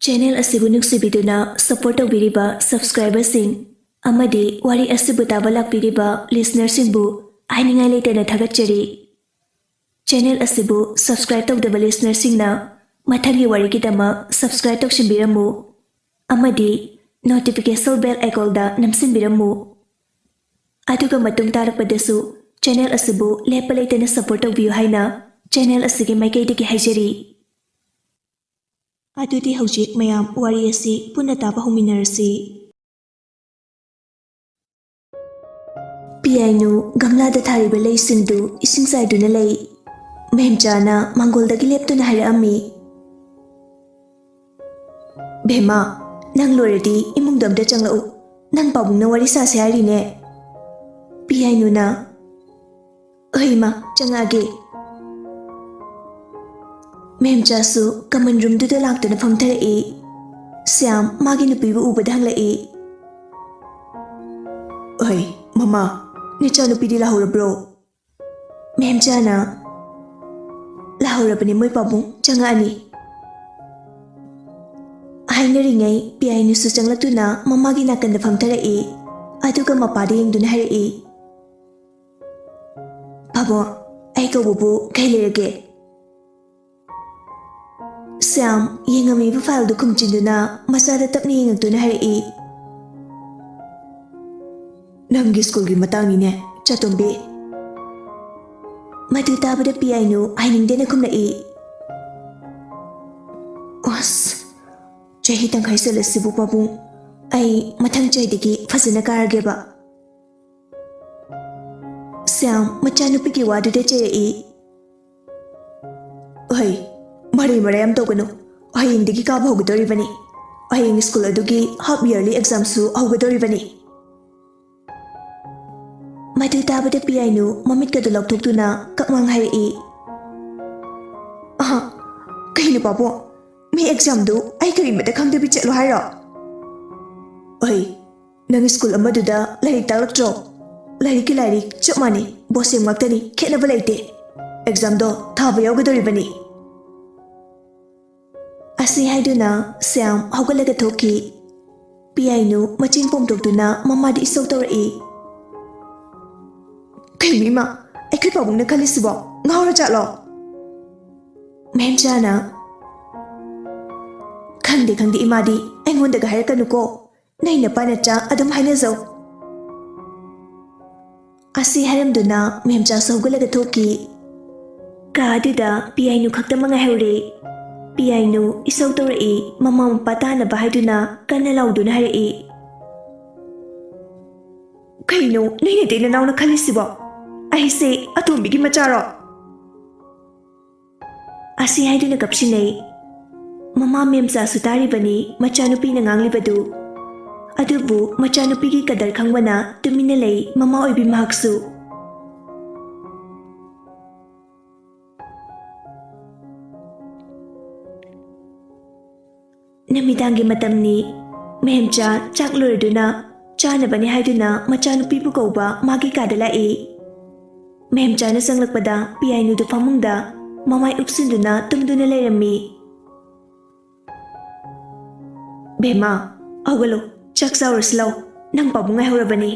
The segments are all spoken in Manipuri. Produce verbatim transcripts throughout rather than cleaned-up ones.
ꯆꯦꯅꯦꯜ ꯑꯁꯤꯕꯨ ꯅꯨꯡꯁꯤꯕꯤꯗꯨꯅ ꯁꯄꯣꯔꯠ ꯇꯧꯕꯤꯔꯤꯕ ꯁꯕꯁꯀ꯭ꯔꯥꯏꯕꯔꯁꯤꯡ ꯑꯃꯗꯤ ꯋꯥꯔꯤ ꯑꯁꯤꯕꯨ ꯇꯥꯕ ꯂꯥꯛꯄꯤꯔꯤꯕ ꯂꯤꯁꯅꯔꯁꯤꯡꯕꯨ ꯍꯥꯏꯅꯤꯡꯉꯥꯏ ꯂꯩꯇꯅ ꯊꯥꯒꯠꯆꯔꯤ꯫ ꯆꯦꯅꯦꯜ ꯑꯁꯤꯕꯨ ꯁꯕꯁꯀ꯭ꯔꯥꯏꯕ ꯇꯧꯗꯕ ꯂꯤꯁꯅꯔꯁꯤꯡꯅ ꯃꯊꯪꯒꯤ ꯋꯥꯔꯤꯒꯤꯗꯃꯛ ꯁꯕꯁꯀ꯭ꯔꯥꯏꯕ ꯇꯧꯁꯤꯟꯕꯤꯔꯝꯃꯨ ꯑꯃꯗꯤ ꯅꯣꯇꯤꯐꯤꯀꯦꯁꯟ ꯕꯦꯜ ꯑꯥꯏꯀꯣꯟꯗ ꯅꯝꯁꯤꯟꯕꯤꯔꯝꯃꯨ꯫ ꯑꯗꯨꯒ ꯃꯇꯨꯡ ꯇꯥꯔꯛꯄꯗꯁꯨ ꯆꯦꯅꯦꯜ ꯑꯁꯤꯕꯨ ꯂꯦꯞꯄ ꯂꯩꯇꯅ ꯁꯄꯣꯔꯠ ꯇꯧꯕꯤꯌꯨ ꯍꯥꯏꯅ ꯆꯦꯅꯦꯜ ꯑꯁꯤꯒꯤ ꯃꯥꯏꯀꯩꯗꯒꯤ ꯍꯥꯏꯖꯔꯤ꯫ ꯑꯗꯨꯗꯤ ꯍꯧꯖꯤꯛ ꯃꯌꯥꯝ ꯋꯥꯔꯤ ꯑꯁꯤ ꯄꯨꯟꯅ ꯇꯥꯕ ꯍꯧꯃꯤꯟꯅꯔꯁꯤ꯫ ꯄꯤꯌꯥꯏꯅꯨ ꯒꯝꯂꯥꯗ ꯊꯥꯔꯤꯕ ꯂꯩꯁꯤꯡꯗꯨ ꯏꯁꯤꯡ ꯆꯥꯏꯗꯨꯅ ꯂꯩ꯫ ꯃꯦꯝꯆꯥꯅ ꯃꯥꯡꯒꯣꯜꯗꯒꯤ ꯂꯦꯞꯇꯨꯅ ꯍꯥꯏꯔꯛꯑꯝꯃꯤ, "ꯚꯦꯃꯥ, ꯅꯪ ꯂꯣꯏꯔꯗꯤ ꯏꯃꯨꯡꯗ ꯑꯝꯇ ꯆꯪꯂꯛꯎ꯫ ꯅꯪ ꯄꯥꯕꯨꯡꯅ ꯋꯥꯔꯤ ꯁꯥꯁꯦ ꯍꯥꯏꯔꯤꯅꯦ꯫" ꯄꯤꯌꯥꯏꯅꯨꯅ, "ꯍꯣꯏ ꯏꯃꯥ, ꯆꯪꯉꯛꯑꯒꯦ꯫" ꯃꯦꯝꯆꯥꯁꯨ ꯀꯃꯟ ꯔꯨꯝꯗꯨꯗ ꯂꯥꯛꯇꯨꯅ ꯐꯝꯊꯔꯛꯏ꯫ ꯁ꯭ꯌꯥꯝ ꯃꯥꯒꯤ ꯅꯨꯄꯤꯕꯨ ꯎꯕꯗ ꯍꯪꯂꯛꯏ, "ꯑꯍꯩ, ꯃꯃꯥ, ꯅꯆꯥꯅꯨꯄꯤꯗꯤ ꯂꯥꯛꯍꯧꯔꯕ꯭ꯔꯣ?" ꯃꯦꯝꯆꯥꯅ, "ꯂꯥꯛꯍꯧꯔꯕꯅꯤ ꯃꯣꯏ ꯄꯥꯕꯨꯡ, ꯆꯪꯉꯛꯑꯅꯤ꯫" ꯍꯥꯏꯅꯔꯤꯉꯩ ꯄꯤꯌꯥꯏꯅꯨꯁꯨ ꯆꯪꯂꯛꯇꯨꯅ ꯃꯃꯥꯒꯤ ꯅꯥꯀꯟꯗ ꯐꯝꯊꯔꯛꯏ꯫ ꯑꯗꯨꯒ ꯃꯄꯥꯗ ꯌꯦꯡꯗꯨꯅ ꯍꯥꯏꯔꯛꯏ, "ꯄꯥꯕꯨꯡ, ꯑꯩ ꯀꯧꯕꯕꯨ ꯀꯩ ꯂꯩꯔꯒꯦ?" ꯁ꯭ꯌꯥꯝ ꯌꯦꯡꯉꯝꯃꯤꯕ ꯐꯥꯏꯜꯗꯨ ꯈꯨꯝꯖꯤꯟꯗꯨꯅ ꯃꯆꯥꯗ ꯇꯞꯅ ꯌꯦꯡꯉꯛꯇꯨꯅ ꯍꯥꯏꯔꯛꯏ, "ꯅꯪꯒꯤ ꯁ꯭ꯀꯨꯜꯒꯤ ꯃꯇꯥꯡꯅꯤꯅꯦ, ꯆꯥꯇꯣꯝꯕꯤ꯫" ꯃꯗꯨ ꯇꯥꯕꯗ ꯄꯤꯌꯥꯏꯅꯨ ꯍꯥꯏꯅꯤꯡꯗꯦꯅ ꯈꯨꯝꯂꯛꯏ, "ꯑꯁ, ꯆꯍꯤ ꯇꯪꯈꯥꯏ ꯆꯠꯂꯁꯤꯕꯨ ꯄꯥꯕꯨꯡ, ꯑꯩ ꯃꯊꯪ ꯆꯍꯤꯗꯒꯤ ꯐꯖꯅ ꯀꯥꯔꯒꯦꯕ꯫" ꯁ꯭ꯌꯥꯝ ꯃꯆꯥꯅꯨꯄꯤꯒꯤ ꯋꯥꯗꯨꯗ ꯆꯩꯔꯛꯏ, "ꯍꯩ, ꯃꯔꯩ ꯃꯔꯩ ꯌꯥꯝ ꯇꯧꯒꯅꯨ꯫ ꯍꯌꯦꯡꯗꯒꯤ ꯀꯥꯕ ꯍꯧꯒꯗꯧꯔꯤꯕꯅꯤ꯫ ꯍꯌꯦꯡ ꯁ꯭ꯀꯨꯜ ꯑꯗꯨꯒꯤ ꯍꯥꯐ ꯏꯌꯔꯂꯤ ꯑꯦꯛꯖꯥꯝꯁꯨ ꯍꯧꯒꯗꯧꯔꯤꯕꯅꯤ꯫" ꯃꯗꯨ ꯇꯥꯕꯗ ꯄꯤꯌꯥꯏꯅꯨ ꯃꯃꯤꯠꯀꯗꯨ ꯂꯥꯎꯊꯣꯛꯇꯨꯅ ꯀꯛꯃꯥꯡ ꯍꯥꯏꯔꯛꯏ, "ꯑꯍ, ꯀꯩꯅꯣ ꯄꯥꯕꯨꯡ? ꯃꯤ ꯑꯦꯛꯖꯥꯝꯗꯨ ꯑꯩ ꯀꯔꯤꯃꯇ ꯈꯪꯗꯕꯤ ꯆꯠꯂꯣ ꯍꯥꯏꯔꯣ? ꯑꯩ ꯅꯪ ꯁ꯭ꯀꯨꯜ ꯑꯃꯗꯨꯗ ꯂꯥꯏꯔꯤꯛ ꯇꯥꯛꯂꯛꯇ꯭ꯔꯣ? ꯂꯥꯏꯔꯤꯛꯀꯤ ꯂꯥꯏꯔꯤꯛ ꯆꯞ ꯃꯥꯟꯅꯩ, ꯕꯣꯁꯦꯝ ꯉꯥꯛꯇꯅꯤ, ꯈꯦꯠꯅꯕ ꯂꯩꯇꯦ꯫ ꯑꯦꯛꯖꯥꯝꯗꯣ ꯊꯥꯕ ꯌꯥꯎꯒꯗꯧꯔꯤꯕꯅꯤ꯫" ꯁꯤ ꯍꯥꯏꯗꯨꯅ ꯁ꯭ꯌꯥꯝ ꯍꯧꯒꯠꯂꯒ ꯊꯣꯛꯈꯤ꯫ ꯄꯤꯌꯥꯏꯅꯨ ꯃꯆꯤꯟ ꯄꯣꯝꯊꯣꯛꯇꯨꯅ ꯃꯃꯥꯗ ꯏꯁꯧ ꯇꯧꯔꯛꯏ꯫ "ꯀꯩꯅꯣ ꯏꯃꯥ, ꯑꯩꯈꯣꯏ ꯄꯥꯕꯨꯡꯅ ꯈꯜꯂꯤꯁꯤꯕꯣ? ꯉꯥꯎꯔ ꯖꯥꯠꯂꯣ?" ꯃꯦꯝꯆꯥꯅ, "ꯈꯪꯗꯦ ꯈꯪꯗꯦ ꯏꯃꯥꯗꯤ, ꯑꯩꯉꯣꯟꯗꯒ ꯍꯥꯏꯔꯛꯀꯅꯨꯀꯣ꯫ ꯅꯩ ꯅꯄꯥ ꯅꯆꯥ ꯑꯗꯨꯝ ꯍꯥꯏꯅꯖꯧ꯫" ꯑꯁꯤ ꯍꯥꯏꯔꯝꯗꯨꯅ ꯃꯦꯝꯆꯥꯁꯨ ꯍꯧꯒꯠꯂꯒ ꯊꯣꯛꯈꯤ꯫ ꯀꯥ ꯑꯗꯨꯗ ꯄꯤꯌꯥꯏꯅꯨ ꯈꯛꯇꯃꯛ ꯉꯥꯏꯍꯧꯔꯦ꯫ ꯄꯤꯌꯥꯏꯅꯨ ꯏꯁꯧ ꯇꯧꯔꯛꯏ, ꯃꯃꯥ ꯃꯄꯥ ꯇꯥꯅꯕ ꯍꯥꯏꯗꯨꯅ ꯀꯟꯅ ꯂꯥꯎꯗꯨꯅ ꯍꯥꯏꯔꯛꯏ꯫ "ꯀꯩꯅꯣ ꯅꯣꯏ ꯅꯇꯩ ꯅꯅꯥꯎꯅ ꯈꯜꯂꯤꯁꯤꯕꯣ? ꯑꯩꯁꯦ ꯑꯇꯣꯝꯕꯤꯒꯤ ꯃꯆꯥꯔꯣ?" ꯑꯁꯤ ꯍꯥꯏꯗꯨꯅ ꯀꯞꯁꯤꯟꯅꯩ꯫ ꯃꯃꯥ ꯃꯦꯝꯆꯥꯁꯨ ꯇꯥꯔꯤꯕꯅꯤ ꯃꯆꯥꯅꯨꯄꯤꯅ ꯉꯥꯡꯂꯤꯕꯗꯨ꯫ ꯑꯗꯨꯕꯨ ꯃꯆꯥꯅꯨꯄꯤꯒꯤ ꯀꯗꯔ ꯈꯪꯕꯅ ꯇꯨꯃꯤꯟꯅ ꯂꯩ ꯃꯃꯥ ꯑꯣꯏꯕꯤ ꯃꯍꯥꯛꯁꯨ꯫ ꯅꯨꯃꯤꯗꯥꯡꯒꯤ ꯃꯇꯝꯅꯤ꯫ ꯃꯦꯝꯆꯥ ꯆꯥꯛ ꯂꯣꯏꯔꯗꯨꯅ ꯆꯥꯅꯕꯅꯤ ꯍꯥꯏꯗꯨꯅ ꯃꯆꯥꯅꯨꯄꯤꯕꯨ ꯀꯧꯕ ꯃꯥꯒꯤ ꯀꯥꯗ ꯂꯥꯛꯏ꯫ ꯃꯦꯝꯆꯥꯅ ꯆꯪꯂꯛꯄꯗ ꯄꯤꯌꯥꯏꯅꯨꯗꯨ ꯐꯃꯨꯡꯗ ꯃꯃꯥꯏ ꯎꯞꯁꯤꯟꯗꯨꯅ ꯇꯨꯝꯗꯨꯅ ꯂꯩꯔꯝꯃꯤ꯫ "ꯕꯦꯝꯃ, ꯍꯧꯒꯠꯂꯣ, ꯆꯥꯛ ꯆꯥꯎꯔꯁꯤ ꯂꯥꯎ, ꯅꯪ ꯄꯥꯕꯨꯡ ꯉꯥꯏꯍꯧꯔꯕꯅꯤ꯫"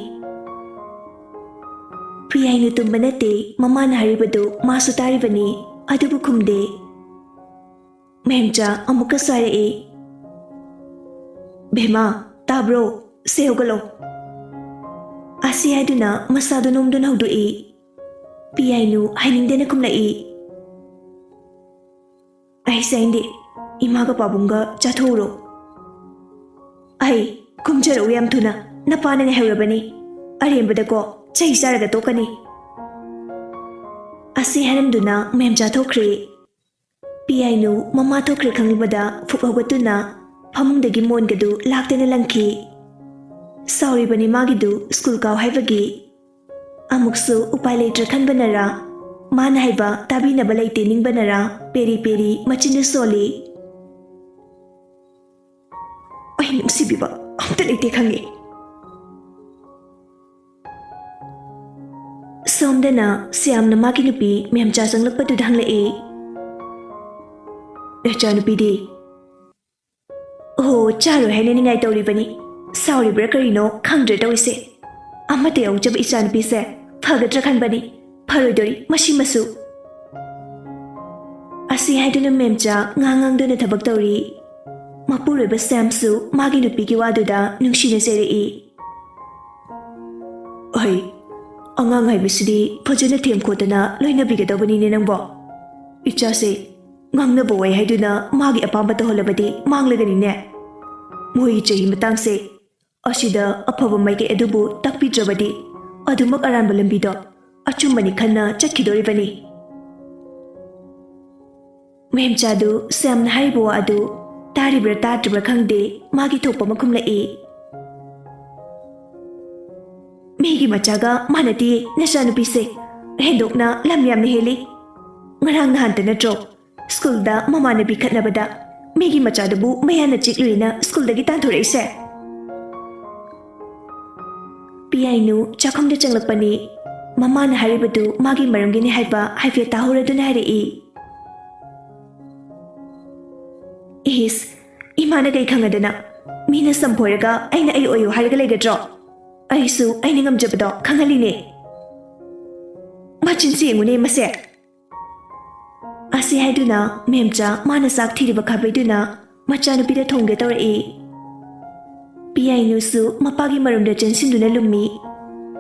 ꯄꯤꯌꯥꯏꯅꯨ ꯇꯨꯝꯕ ꯅꯠꯇꯦ, ꯃꯃꯥꯅ ꯍꯥꯏꯔꯤꯕꯗꯨ ꯃꯥꯁꯨ ꯇꯥꯔꯤꯕꯅꯤ, ꯑꯗꯨꯕꯨ ꯈꯨꯝꯗꯦ꯫ ꯃꯦꯝꯆꯥ ꯑꯃꯨꯛꯀꯁꯨ ꯍꯥꯏꯔꯛꯏ꯫ "ꯕꯦꯝꯃ, ꯇꯥꯕ꯭ꯔꯣ? ꯁꯦ ꯍꯧꯒꯠꯂꯣ꯫" ꯑꯁꯤ ꯍꯥꯏꯗꯨꯅ ꯃꯁꯥꯗꯨ ꯅꯣꯝꯗꯨꯅ ꯍꯧꯗꯣꯛꯏ꯫ ꯄꯤꯌꯥꯏꯅꯨ ꯍꯥꯏꯅꯤꯡꯗꯅ ꯈꯨꯝꯂꯛꯏ꯫ "ꯑꯩ ꯆꯥꯅꯤꯡꯗꯦ, ꯏꯃꯥꯒ ꯄꯥꯕꯨꯡꯒ ꯆꯥꯊꯣꯛꯎꯔꯣ꯫" "ꯑꯩ ꯀꯨꯝꯖꯔꯛꯎ ꯌꯥꯝ ꯊꯨꯅ, ꯅꯄꯥꯅ ꯉꯥꯏꯍꯧꯔꯕꯅꯤ꯫ ꯑꯔꯦꯝꯕꯗꯀꯣ ꯆꯩ ꯆꯥꯔꯒ ꯇꯣꯛꯀꯅꯤ꯫" ꯑꯁꯤ ꯍꯥꯏꯔꯝꯗꯨꯅ ꯃꯦꯝꯆꯥ ꯊꯣꯛꯈ꯭ꯔꯦ꯫ ꯄꯤꯌꯥꯏꯅꯨ ꯃꯃꯥ ꯊꯣꯛꯈ꯭ꯔꯦ ꯈꯪꯂꯕꯗ ꯐꯨꯛ ꯍꯧꯒꯠꯇꯨꯅ ꯐꯃꯨꯡꯗꯒꯤ ꯃꯣꯟꯒꯗꯨ ꯂꯥꯛꯇꯅ ꯂꯪꯈꯤ꯫ ꯁꯥꯎꯔꯤꯕꯅꯤ ꯃꯥꯒꯤꯗꯨ ꯁ꯭ꯀꯨꯜ ꯀꯥꯎ ꯍꯥꯏꯕꯒꯤ꯫ ꯑꯃꯨꯛꯁꯨ ꯎꯄꯥꯏ ꯂꯩꯇ꯭ꯔ ꯈꯟꯕꯅꯔꯥ, ꯃꯥꯅ ꯍꯥꯏꯕ ꯇꯥꯕꯤꯅꯕ ꯂꯩꯇꯦ ꯅꯤꯡꯕꯅꯔꯥ, ꯄꯦꯔꯤ ꯄꯦꯔꯤ ꯃꯆꯤꯟꯗꯨ ꯁꯣꯜꯂꯤ꯫ "ꯑꯩ ꯅꯨꯡꯁꯤꯕꯤꯕ ꯑꯝꯇ ꯂꯩꯇꯦ ꯈꯪꯉꯤ꯫" ꯁꯣꯝꯗꯅ ꯁ꯭ꯌꯥꯝꯅ ꯃꯥꯒꯤ ꯅꯨꯄꯤ ꯃꯦꯝꯆꯥ ꯆꯪꯂꯛꯄꯗꯨꯗ ꯍꯪꯂꯛꯏ꯫ "ꯅꯆꯥꯅꯨꯄꯤꯗꯤ?" ꯆꯥꯔꯣꯏ ꯍꯥꯏꯅ ꯅꯤꯡꯉꯥꯏ ꯇꯧꯔꯤꯕꯅꯤ꯫ ꯁꯥꯎꯔꯤꯕ꯭ꯔꯥ ꯀꯔꯤꯅꯣ ꯈꯪꯗ꯭ꯔꯦ ꯇꯧꯔꯤꯁꯦ꯫ ꯑꯃꯠꯇ ꯌꯥꯎꯖꯕ ꯏꯆꯥꯅꯨꯄꯤꯁꯦ ꯐꯒꯗ꯭ꯔꯥ ꯈꯟꯕꯅꯤ, ꯐꯔꯣꯏꯗꯣꯔꯤ ꯃꯁꯤꯃꯁꯨ꯫ ꯑꯁꯤ ꯍꯥꯏꯗꯨꯅ ꯃꯦꯝꯆꯥ ꯉꯥꯡ ꯉꯥꯡꯗꯨꯅ ꯊꯕꯛ ꯇꯧꯔꯤ꯫ ꯃꯄꯨꯔꯣꯏꯕ ꯁ꯭ꯌꯥꯝꯁꯨ ꯃꯥꯒꯤ ꯅꯨꯄꯤꯒꯤ ꯋꯥꯗꯨꯗ ꯅꯨꯡꯁꯤꯅ ꯆꯩꯔꯛꯏ꯫ ꯑꯩ ꯑꯉꯥꯡ ꯍꯥꯏꯕꯁꯤꯗꯤ ꯐꯖꯅ ꯊꯦꯝ ꯈꯣꯠꯇꯅ ꯂꯣꯏꯅꯕꯤꯒꯗꯧꯕꯅꯤꯅꯦ ꯅꯪꯕꯣ꯫ ꯏꯆꯥꯁꯦ ꯉꯥꯡꯅꯕ ꯋꯥꯏ ꯍꯥꯏꯗꯨꯅ ꯃꯥꯒꯤ ꯑꯄꯥꯝꯕ ꯇꯧꯍꯜꯂꯕꯗꯤ ꯃꯥꯡꯂꯒꯅꯤꯅꯦ꯫ ꯃꯣꯏꯒꯤ ꯆꯍꯤ ꯃꯇꯥꯡꯁꯦ ꯑꯁꯤꯗ ꯑꯐꯕ ꯃꯥꯏꯀꯩ ꯑꯗꯨꯕꯨ ꯇꯥꯛꯄꯤꯗ꯭ꯔꯕꯗꯤ ꯑꯗꯨꯃꯛ ꯑꯔꯥꯟꯕ ꯂꯝꯕꯤꯗꯣ ꯑꯆꯨꯝꯕꯅꯤ ꯈꯟꯅ ꯆꯠꯈꯤꯗꯣꯔꯤꯕꯅꯤ꯫ ꯃꯦꯝꯆꯥꯗꯨ ꯁ꯭ꯌꯥꯝꯅ ꯍꯥꯏꯔꯤꯕ ꯋꯥ ꯑꯗꯨ ꯇꯥꯔꯤꯕ꯭ꯔꯥ ꯇꯥꯗ꯭ꯔꯤꯕ꯭ꯔꯥ ꯈꯪꯗꯦ, ꯃꯥꯒꯤ ꯊꯣꯛꯄ ꯑꯃ ꯈꯨꯝꯂꯛꯏ꯫ ꯃꯤꯒꯤ ꯃꯆꯥꯒ ꯃꯥꯟꯅꯗꯦ ꯅꯆꯥꯅꯨꯄꯤꯁꯦ꯫ ꯍꯦꯟꯗꯣꯛꯅ ꯂꯝ ꯌꯥꯝꯅ ꯍꯦꯜꯂꯤ꯫ ꯉꯔꯥꯡ ꯅꯍꯥꯟꯇ ꯅꯠꯇ꯭ꯔꯣ ꯁ꯭ꯀꯨꯜꯗ ꯃꯃꯥꯟꯅꯕꯤ ꯈꯠꯅꯕꯗ ꯃꯤꯒꯤ ꯃꯆꯥꯗꯨꯕꯨ ꯃꯌꯥꯅ ꯆꯤꯛꯂꯨꯏꯅ ꯁ꯭ꯀꯨꯜꯗꯒꯤ ꯇꯥꯟꯊꯣꯔꯛꯏꯁꯦ? ꯄꯤꯌꯥꯏꯅꯨ ꯆꯥꯛꯈꯨꯝꯗ ꯆꯪꯂꯛꯄꯅꯤ꯫ ꯃꯃꯥꯅ ꯍꯥꯏꯔꯤꯕꯗꯨ ꯃꯥꯒꯤ ꯃꯔꯝꯒꯤꯅꯤ ꯍꯥꯏꯕ ꯍꯥꯏꯐꯦꯠ ꯇꯥꯍꯧꯔꯗꯨꯅ ꯍꯥꯏꯔꯛꯏ꯫ ꯏꯁ, ꯏꯃꯥꯅ ꯀꯩ ꯈꯪꯉꯗꯅ? ꯃꯤꯅ ꯁꯝ ꯐꯣꯏꯔꯒ ꯑꯩꯅ ꯑꯩ ꯑꯣꯏꯌꯨ ꯍꯥꯏꯔꯒ ꯂꯩꯒꯗ꯭ꯔꯣ? ꯑꯩꯁꯨ ꯑꯩꯅ ꯉꯝꯖꯕꯗꯣ ꯈꯪꯍꯜꯂꯤꯅꯦ꯫ ꯃꯆꯤꯟꯁꯤ ꯌꯦꯡꯉꯨꯅꯦ ꯃꯁꯦ꯫ ꯑꯁꯤ ꯍꯥꯏꯗꯨꯅ ꯃꯦꯝꯆꯥ ꯃꯥꯅ ꯆꯥꯛ ꯊꯤꯔꯤꯕ ꯈꯥꯕꯩꯗꯨꯅ ꯃꯆꯥꯅꯨꯄꯤꯗ ꯊꯣꯡꯒꯦ ꯇꯧꯔꯛꯏ꯫ ꯄꯤꯌꯥꯏꯅꯨꯁꯨ ꯃꯄꯥꯒꯤ ꯃꯔꯨꯝꯗ ꯆꯦꯟꯁꯤꯟꯗꯨꯅ ꯂꯨꯝꯃꯤ꯫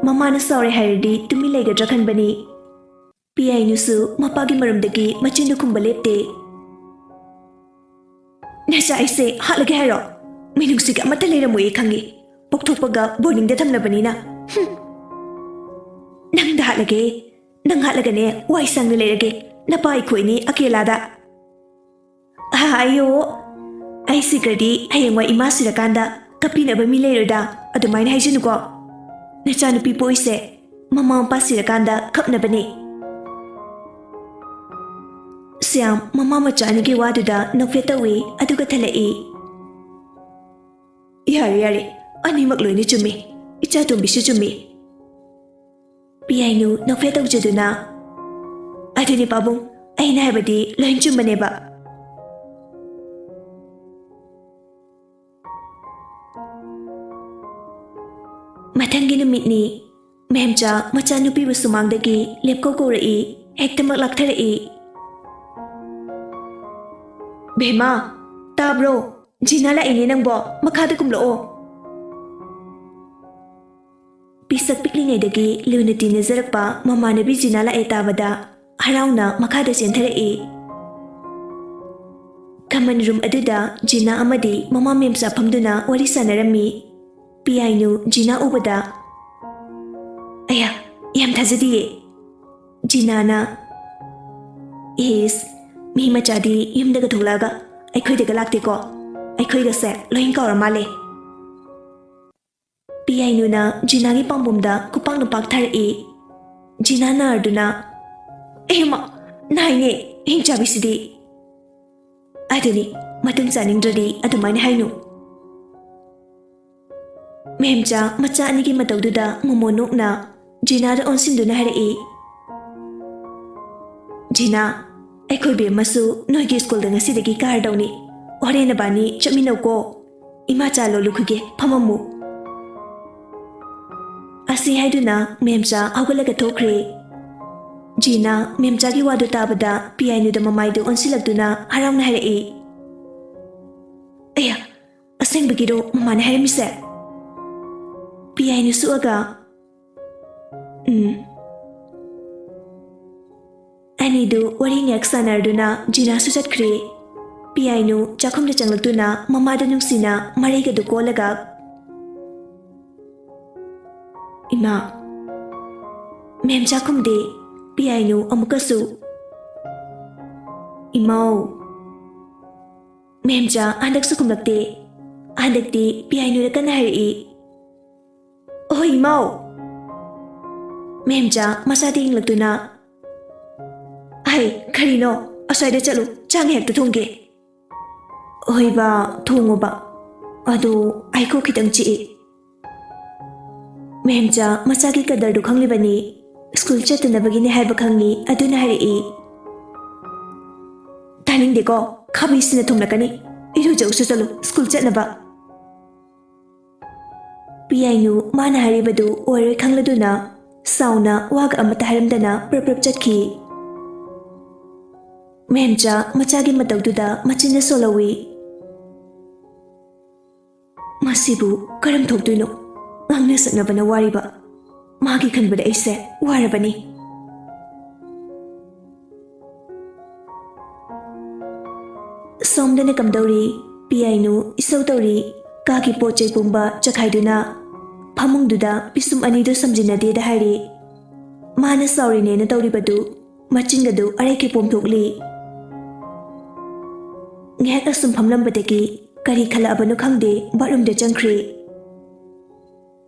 ꯃꯃꯥꯅ ꯁꯥꯎꯔꯦ ꯍꯥꯏꯔꯗꯤ ꯇꯨꯃꯤꯟ ꯂꯩꯒꯗ꯭ꯔꯥ ꯈꯟꯕꯅꯤ꯫ ꯄꯤꯌꯥꯏꯅꯨꯁꯨ ꯃꯄꯥꯒꯤ ꯃꯔꯨꯝꯗꯒꯤ ꯃꯆꯤꯟꯗꯨ ꯈꯨꯝꯕ ꯂꯦꯞꯇꯦ꯫ ꯅꯆꯥ ꯑꯩꯁꯦ ꯍꯥꯠꯂꯒꯦ ꯍꯥꯏꯔꯣ? ꯃꯤꯅꯨꯡꯁꯤꯒ ꯑꯃꯠꯇ ꯂꯩꯔꯝꯃꯣꯏꯌꯦ ꯈꯪꯉꯤ꯫ ꯄꯣꯛꯊꯣꯛꯄꯒ ꯕꯣꯔꯗꯤꯡꯗ ꯊꯝꯂꯕꯅꯤꯅ꯫ ꯍꯨꯝ꯫ ꯅꯪꯗ ꯍꯥꯠꯂꯒꯦ꯫ ꯅꯪ ꯍꯥꯠꯂꯒꯅꯦ ꯋꯥꯏ ꯁꯪꯅ ꯂꯩꯔꯒꯦ꯫ ꯅꯄꯥ ꯑꯩꯈꯣꯏꯅꯤ ꯑꯀꯦꯂꯥꯗ꯫ ꯑꯍꯥ, ꯑꯌꯣ꯫ ꯑꯩ ꯁꯤꯈ꯭ꯔꯗꯤ ꯍꯌꯦꯡꯋꯥꯏ ꯏꯃꯥ ꯁꯤꯔꯀꯥꯟꯗ ꯀꯞꯄꯤꯅꯕ ꯃꯤ ꯂꯩꯔꯣꯏꯗ꯫ ꯑꯗꯨꯃꯥꯏꯅ ꯍꯥꯏꯖꯅꯨꯀꯣ꯫ ꯅꯆꯥꯅꯨꯄꯤ ꯄꯣꯛꯏꯁꯦ ꯃꯃꯥ ꯃꯄꯥ ꯁꯤꯔꯀꯥꯟꯗ ꯀꯞꯅꯕꯅꯦ꯫ ꯁ꯭ꯌꯥꯝ ꯃꯃꯥ ꯃꯆꯥ ꯑꯅꯤꯒꯤ ꯋꯥꯗꯨꯗ ꯅꯣꯛꯐꯦꯠ ꯇꯧꯏ, ꯑꯗꯨꯒ ꯊꯜꯂꯛꯏ꯫ ꯌꯥꯔꯦ, ꯌꯥꯔꯦ, ꯑꯅꯤꯃꯛ ꯂꯣꯏꯅ ꯆꯨꯝꯃꯤ꯫ ꯏꯆꯥ ꯇꯣꯝꯕꯤꯁꯨ ꯆꯨꯝꯃꯤ꯫ ꯄꯤꯌꯥꯏꯅꯨ ꯅꯣꯛꯐꯦꯠ ꯇꯧꯖꯗꯨꯅ, ꯑꯗꯨꯅꯤ ꯄꯥꯕꯨꯡ, ꯑꯩꯅ ꯍꯥꯏꯕꯗꯤ ꯂꯣꯏ ꯆꯨꯝꯕꯅꯦꯕ꯫ ꯃꯤꯠꯅꯤ꯫ ꯃꯦꯝꯆꯥ ꯃꯆꯥꯅꯨꯄꯤꯕꯨ ꯁꯨꯃꯥꯡꯗꯒꯤ ꯂꯦꯞꯀꯧ ꯀꯧꯔꯛꯏ, ꯍꯦꯛꯇꯃꯛ ꯂꯥꯛꯊꯔꯛꯏ꯫ "ꯕꯦꯝꯃ, ꯇꯥꯕ꯭ꯔꯣ? ꯖꯤꯅꯥ ꯂꯥꯛꯏꯅꯦ ꯅꯪꯕꯣ, ꯃꯈꯥꯗ ꯀꯨꯝꯂꯛꯑꯣ꯫" ꯄꯤꯁꯛ ꯄꯤꯛꯂꯤꯉꯩꯗꯒꯤ ꯂꯨꯅ ꯇꯤꯟꯅꯖꯔꯛꯄ ꯃꯃꯥꯟꯅꯕꯤ ꯖꯤꯅꯥ ꯂꯥꯛꯑꯦ ꯇꯥꯕꯗ ꯍꯔꯥꯎꯅ ꯃꯈꯥꯗ ꯆꯦꯟꯊꯔꯛꯏ꯫ ꯀꯃꯟ ꯔꯨꯝ ꯑꯗꯨꯗ ꯖꯤꯅꯥ ꯑꯃꯗꯤ ꯃꯃꯥ ꯃꯦꯝꯆꯥ ꯐꯝꯗꯨꯅ ꯋꯥꯔꯤ ꯁꯥꯟꯅꯔꯝꯃꯤ꯫ ꯄꯤꯌꯥꯏꯅꯨ ꯖꯤꯅꯥ ꯎꯕꯗ, "ꯑꯌꯥ, ꯌꯥꯝ ꯊꯥꯖꯗꯤꯌꯦ꯫" ꯖꯤꯅꯥꯅ, "ꯏꯁ, ꯃꯤ ꯃꯆꯥꯗꯤ ꯌꯨꯝꯗꯒ ꯊꯣꯛꯂꯛꯑꯒ ꯑꯩꯈꯣꯏꯗꯒ ꯂꯥꯛꯇꯦꯀꯣ꯫ ꯑꯩꯈꯣꯏꯒꯁꯦ ꯂꯣꯏ ꯀꯥꯎꯔ ꯃꯥꯜꯂꯦ꯫" ꯄꯤꯌꯥꯏꯅꯨꯅ ꯖꯤꯅꯥꯒꯤ ꯄꯥꯝꯕꯣꯝꯗ ꯈꯨꯄꯥꯛꯅ ꯄꯥꯛꯊꯔꯛꯏ꯫ ꯖꯤꯅꯥ ꯅꯥꯔꯗꯨꯅ, "ꯑꯩꯃ, ꯅꯥꯏꯅꯦ, ꯍꯤꯡꯆꯥꯕꯤꯁꯤꯗꯤ꯫" "ꯑꯗꯨꯅꯤ, ꯃꯇꯨꯡ ꯆꯥꯅꯤꯡꯗ꯭ꯔꯗꯤ ꯑꯗꯨꯃꯥꯏꯅ ꯍꯥꯏꯅꯨ꯫" ꯃꯦꯝꯆꯥ ꯃꯆꯥ ꯑꯅꯤꯒꯤ ꯃꯇꯧꯗꯨꯗ ꯃꯣꯃꯣꯟ ꯅꯣꯛꯅ ꯖꯤꯅꯥꯗ ꯑꯣꯟꯁꯤꯟꯗꯨꯅ ꯍꯥꯏꯔꯛꯏ, "ꯖꯤꯅꯥ, ꯑꯩꯈꯣꯏ ꯕꯦꯝꯃꯁꯨ ꯅꯣꯏꯒꯤ ꯁ꯭ꯀꯨꯜꯗ ꯉꯁꯤꯗꯒꯤ ꯀꯥꯔꯗꯧꯅꯤ꯫ ꯍꯣꯔꯦꯟ ꯅꯕꯥꯅꯤ ꯆꯠꯃꯤꯟꯅꯧꯀꯣ꯫ ꯏꯃꯥ ꯆꯥ ꯂꯣꯜꯂꯨꯈꯤꯒꯦ, ꯐꯝꯃꯝꯃꯨ꯫" ꯑꯁꯤ ꯍꯥꯏꯗꯨꯅ ꯃꯦꯝꯆꯥ ꯍꯧꯒꯠꯂꯒ ꯊꯣꯛꯈ꯭ꯔꯦ꯫ ꯖꯤꯅꯥ ꯃꯦꯝꯆꯥꯒꯤ ꯋꯥꯗꯨ ꯇꯥꯕꯗ ꯄꯤꯌꯥꯏꯅꯨꯗ ꯃꯃꯥꯏꯗꯨ ꯑꯣꯟꯁꯤꯜꯂꯛꯇꯨꯅ ꯍꯔꯥꯎꯅ ꯍꯥꯏꯔꯛꯏ, "ꯑꯌꯥ, ꯑꯁꯦꯡꯕꯒꯤꯔꯣ ꯃꯃꯥꯅ ꯍꯥꯏꯔꯝꯃꯤꯁꯦ?" ꯄꯤꯌꯥꯏꯅꯨ ꯁꯨꯛꯑꯒ, "ꯎꯝ꯫" ꯑꯅꯤꯗꯨ ꯋꯥꯔꯤ ꯉꯥꯏꯍꯥꯛ ꯁꯥꯟꯅꯔꯗꯨꯅ ꯖꯤꯅꯥꯁꯨ ꯆꯠꯈ꯭ꯔꯦ꯫ ꯄꯤꯌꯥꯏꯅꯨ ꯆꯥꯛꯈꯨꯝꯗ ꯆꯪꯂꯛꯇꯨꯅ ꯃꯃꯥꯗ ꯅꯨꯡꯁꯤꯅ ꯃꯔꯩꯒꯗꯨ ꯀꯣꯜꯂꯒ, "ꯏꯃꯥ꯫" ꯃꯦꯝ ꯆꯥꯛꯈꯨꯝꯗꯤ꯫ ꯄꯤꯌꯥꯏꯅꯨ ꯑꯃꯨꯛꯀꯁꯨ, "ꯏꯃꯥꯎ꯫" ꯃꯦꯝꯆꯥ ꯍꯟꯗꯛꯁꯨ ꯈꯨꯝꯂꯛꯇꯦ꯫ ꯍꯟꯗꯛꯇꯤ ꯄꯤꯌꯥꯏꯅꯨꯅ ꯀꯟꯅ ꯍꯥꯏꯔꯛꯏ, "ꯑꯍꯣꯏ, ꯏꯃꯥꯎ!" ꯃꯦꯝꯆꯥ ꯃꯆꯥꯗ ꯌꯦꯡꯂꯛꯇꯨꯅ, "ꯍꯩ, ꯀꯔꯤꯅꯣ? ꯑꯁ꯭ꯋꯥꯏꯗ ꯆꯠꯂꯨ, ꯆꯥ ꯉꯥꯏꯍꯥꯛꯇ ꯊꯣꯡꯒꯦ꯫" "ꯍꯣꯏ ꯕꯥ, ꯊꯣꯡꯉꯣꯕ꯫ ꯑꯗꯣ ꯑꯩ ꯀꯣꯛ ꯈꯤꯇꯪ ꯆꯤꯛꯏ꯫" ꯃꯦꯝꯆꯥ ꯃꯆꯥꯒꯤ ꯀꯗꯔꯗꯨ ꯈꯪꯂꯤꯕꯅꯤ꯫ ꯁ꯭ꯀꯨꯜ ꯆꯠꯇꯅꯕꯒꯤꯅꯤ ꯍꯥꯏꯕ ꯈꯪꯉꯤ, ꯑꯗꯨꯅ ꯍꯥꯏꯔꯛꯏ꯫ "ꯇꯥꯅꯤꯡꯗꯦꯀꯣ, ꯈꯥꯕꯩꯁꯤꯅ ꯊꯣꯝꯂꯛꯀꯅꯤ꯫ ꯏꯔꯨꯖꯧꯁꯨ ꯆꯠꯂꯨ, ꯁ꯭ꯀꯨꯜ ꯆꯠꯅꯕ꯫" ꯄꯤꯌꯥꯏꯅꯨ ꯃꯥꯅ ꯍꯥꯏꯔꯤꯕꯗꯨ ꯑꯣꯏꯔꯣꯏ ꯈꯪꯂꯗꯨꯅ ꯁꯥꯎꯅ ꯋꯥꯒ ꯑꯃꯠꯇ ꯍꯥꯏꯔꯝꯗꯅ ꯄ꯭ꯔꯞ ꯄ꯭ꯔꯞ ꯆꯠꯈꯤ꯫ ꯃꯦꯝꯆꯥ ꯃꯆꯥꯒꯤ ꯃꯇꯧꯗꯨꯗ ꯃꯆꯤꯟꯅ ꯁꯣꯜꯍꯧꯏ꯫ "ꯃꯁꯤꯕꯨ ꯀꯔꯝ ꯊꯣꯛꯇꯣꯏꯅꯣ? ꯉꯥꯡꯅ ꯁꯛꯅꯕꯅ ꯋꯥꯔꯤꯕ꯫ ꯃꯥꯒꯤ ꯈꯟꯕꯗ ꯑꯩꯁꯦ ꯋꯥꯔꯕꯅꯤ꯫" ꯁꯣꯝꯗꯅ ꯀꯝꯗꯧꯔꯤ? ꯄꯤꯌꯥꯏꯅꯨ ꯏꯁꯧ ꯇꯧꯔꯤ꯫ ꯀꯥꯒꯤ ꯄꯣꯠ ꯆꯩ ꯄꯨꯝꯕ ꯆꯈꯥꯏꯗꯨꯅ ꯐꯃꯨꯡꯗꯨꯗ ꯄꯤꯁꯨꯝ ꯑꯅꯤꯗꯨ ꯁꯝꯖꯤꯟꯅꯗꯦꯗ ꯍꯥꯏꯔꯤ꯫ ꯃꯥꯅ ꯁꯥꯎꯔꯤꯅꯦꯅ ꯇꯧꯔꯤꯕꯗꯨ ꯃꯆꯤꯟꯒꯗꯨ ꯑꯔꯩ ꯈꯩ ꯄꯣꯝꯊꯣꯛꯂꯤ꯫ ꯉꯥꯏꯍꯥꯛ ꯑꯁꯨꯝ ꯐꯝꯂꯝꯕꯗꯒꯤ ꯀꯔꯤ ꯈꯜꯂꯛꯑꯕꯅꯣ ꯈꯪꯗꯦ, ꯕꯥꯠꯔꯨꯝꯗ ꯆꯪꯈ꯭ꯔꯦ꯫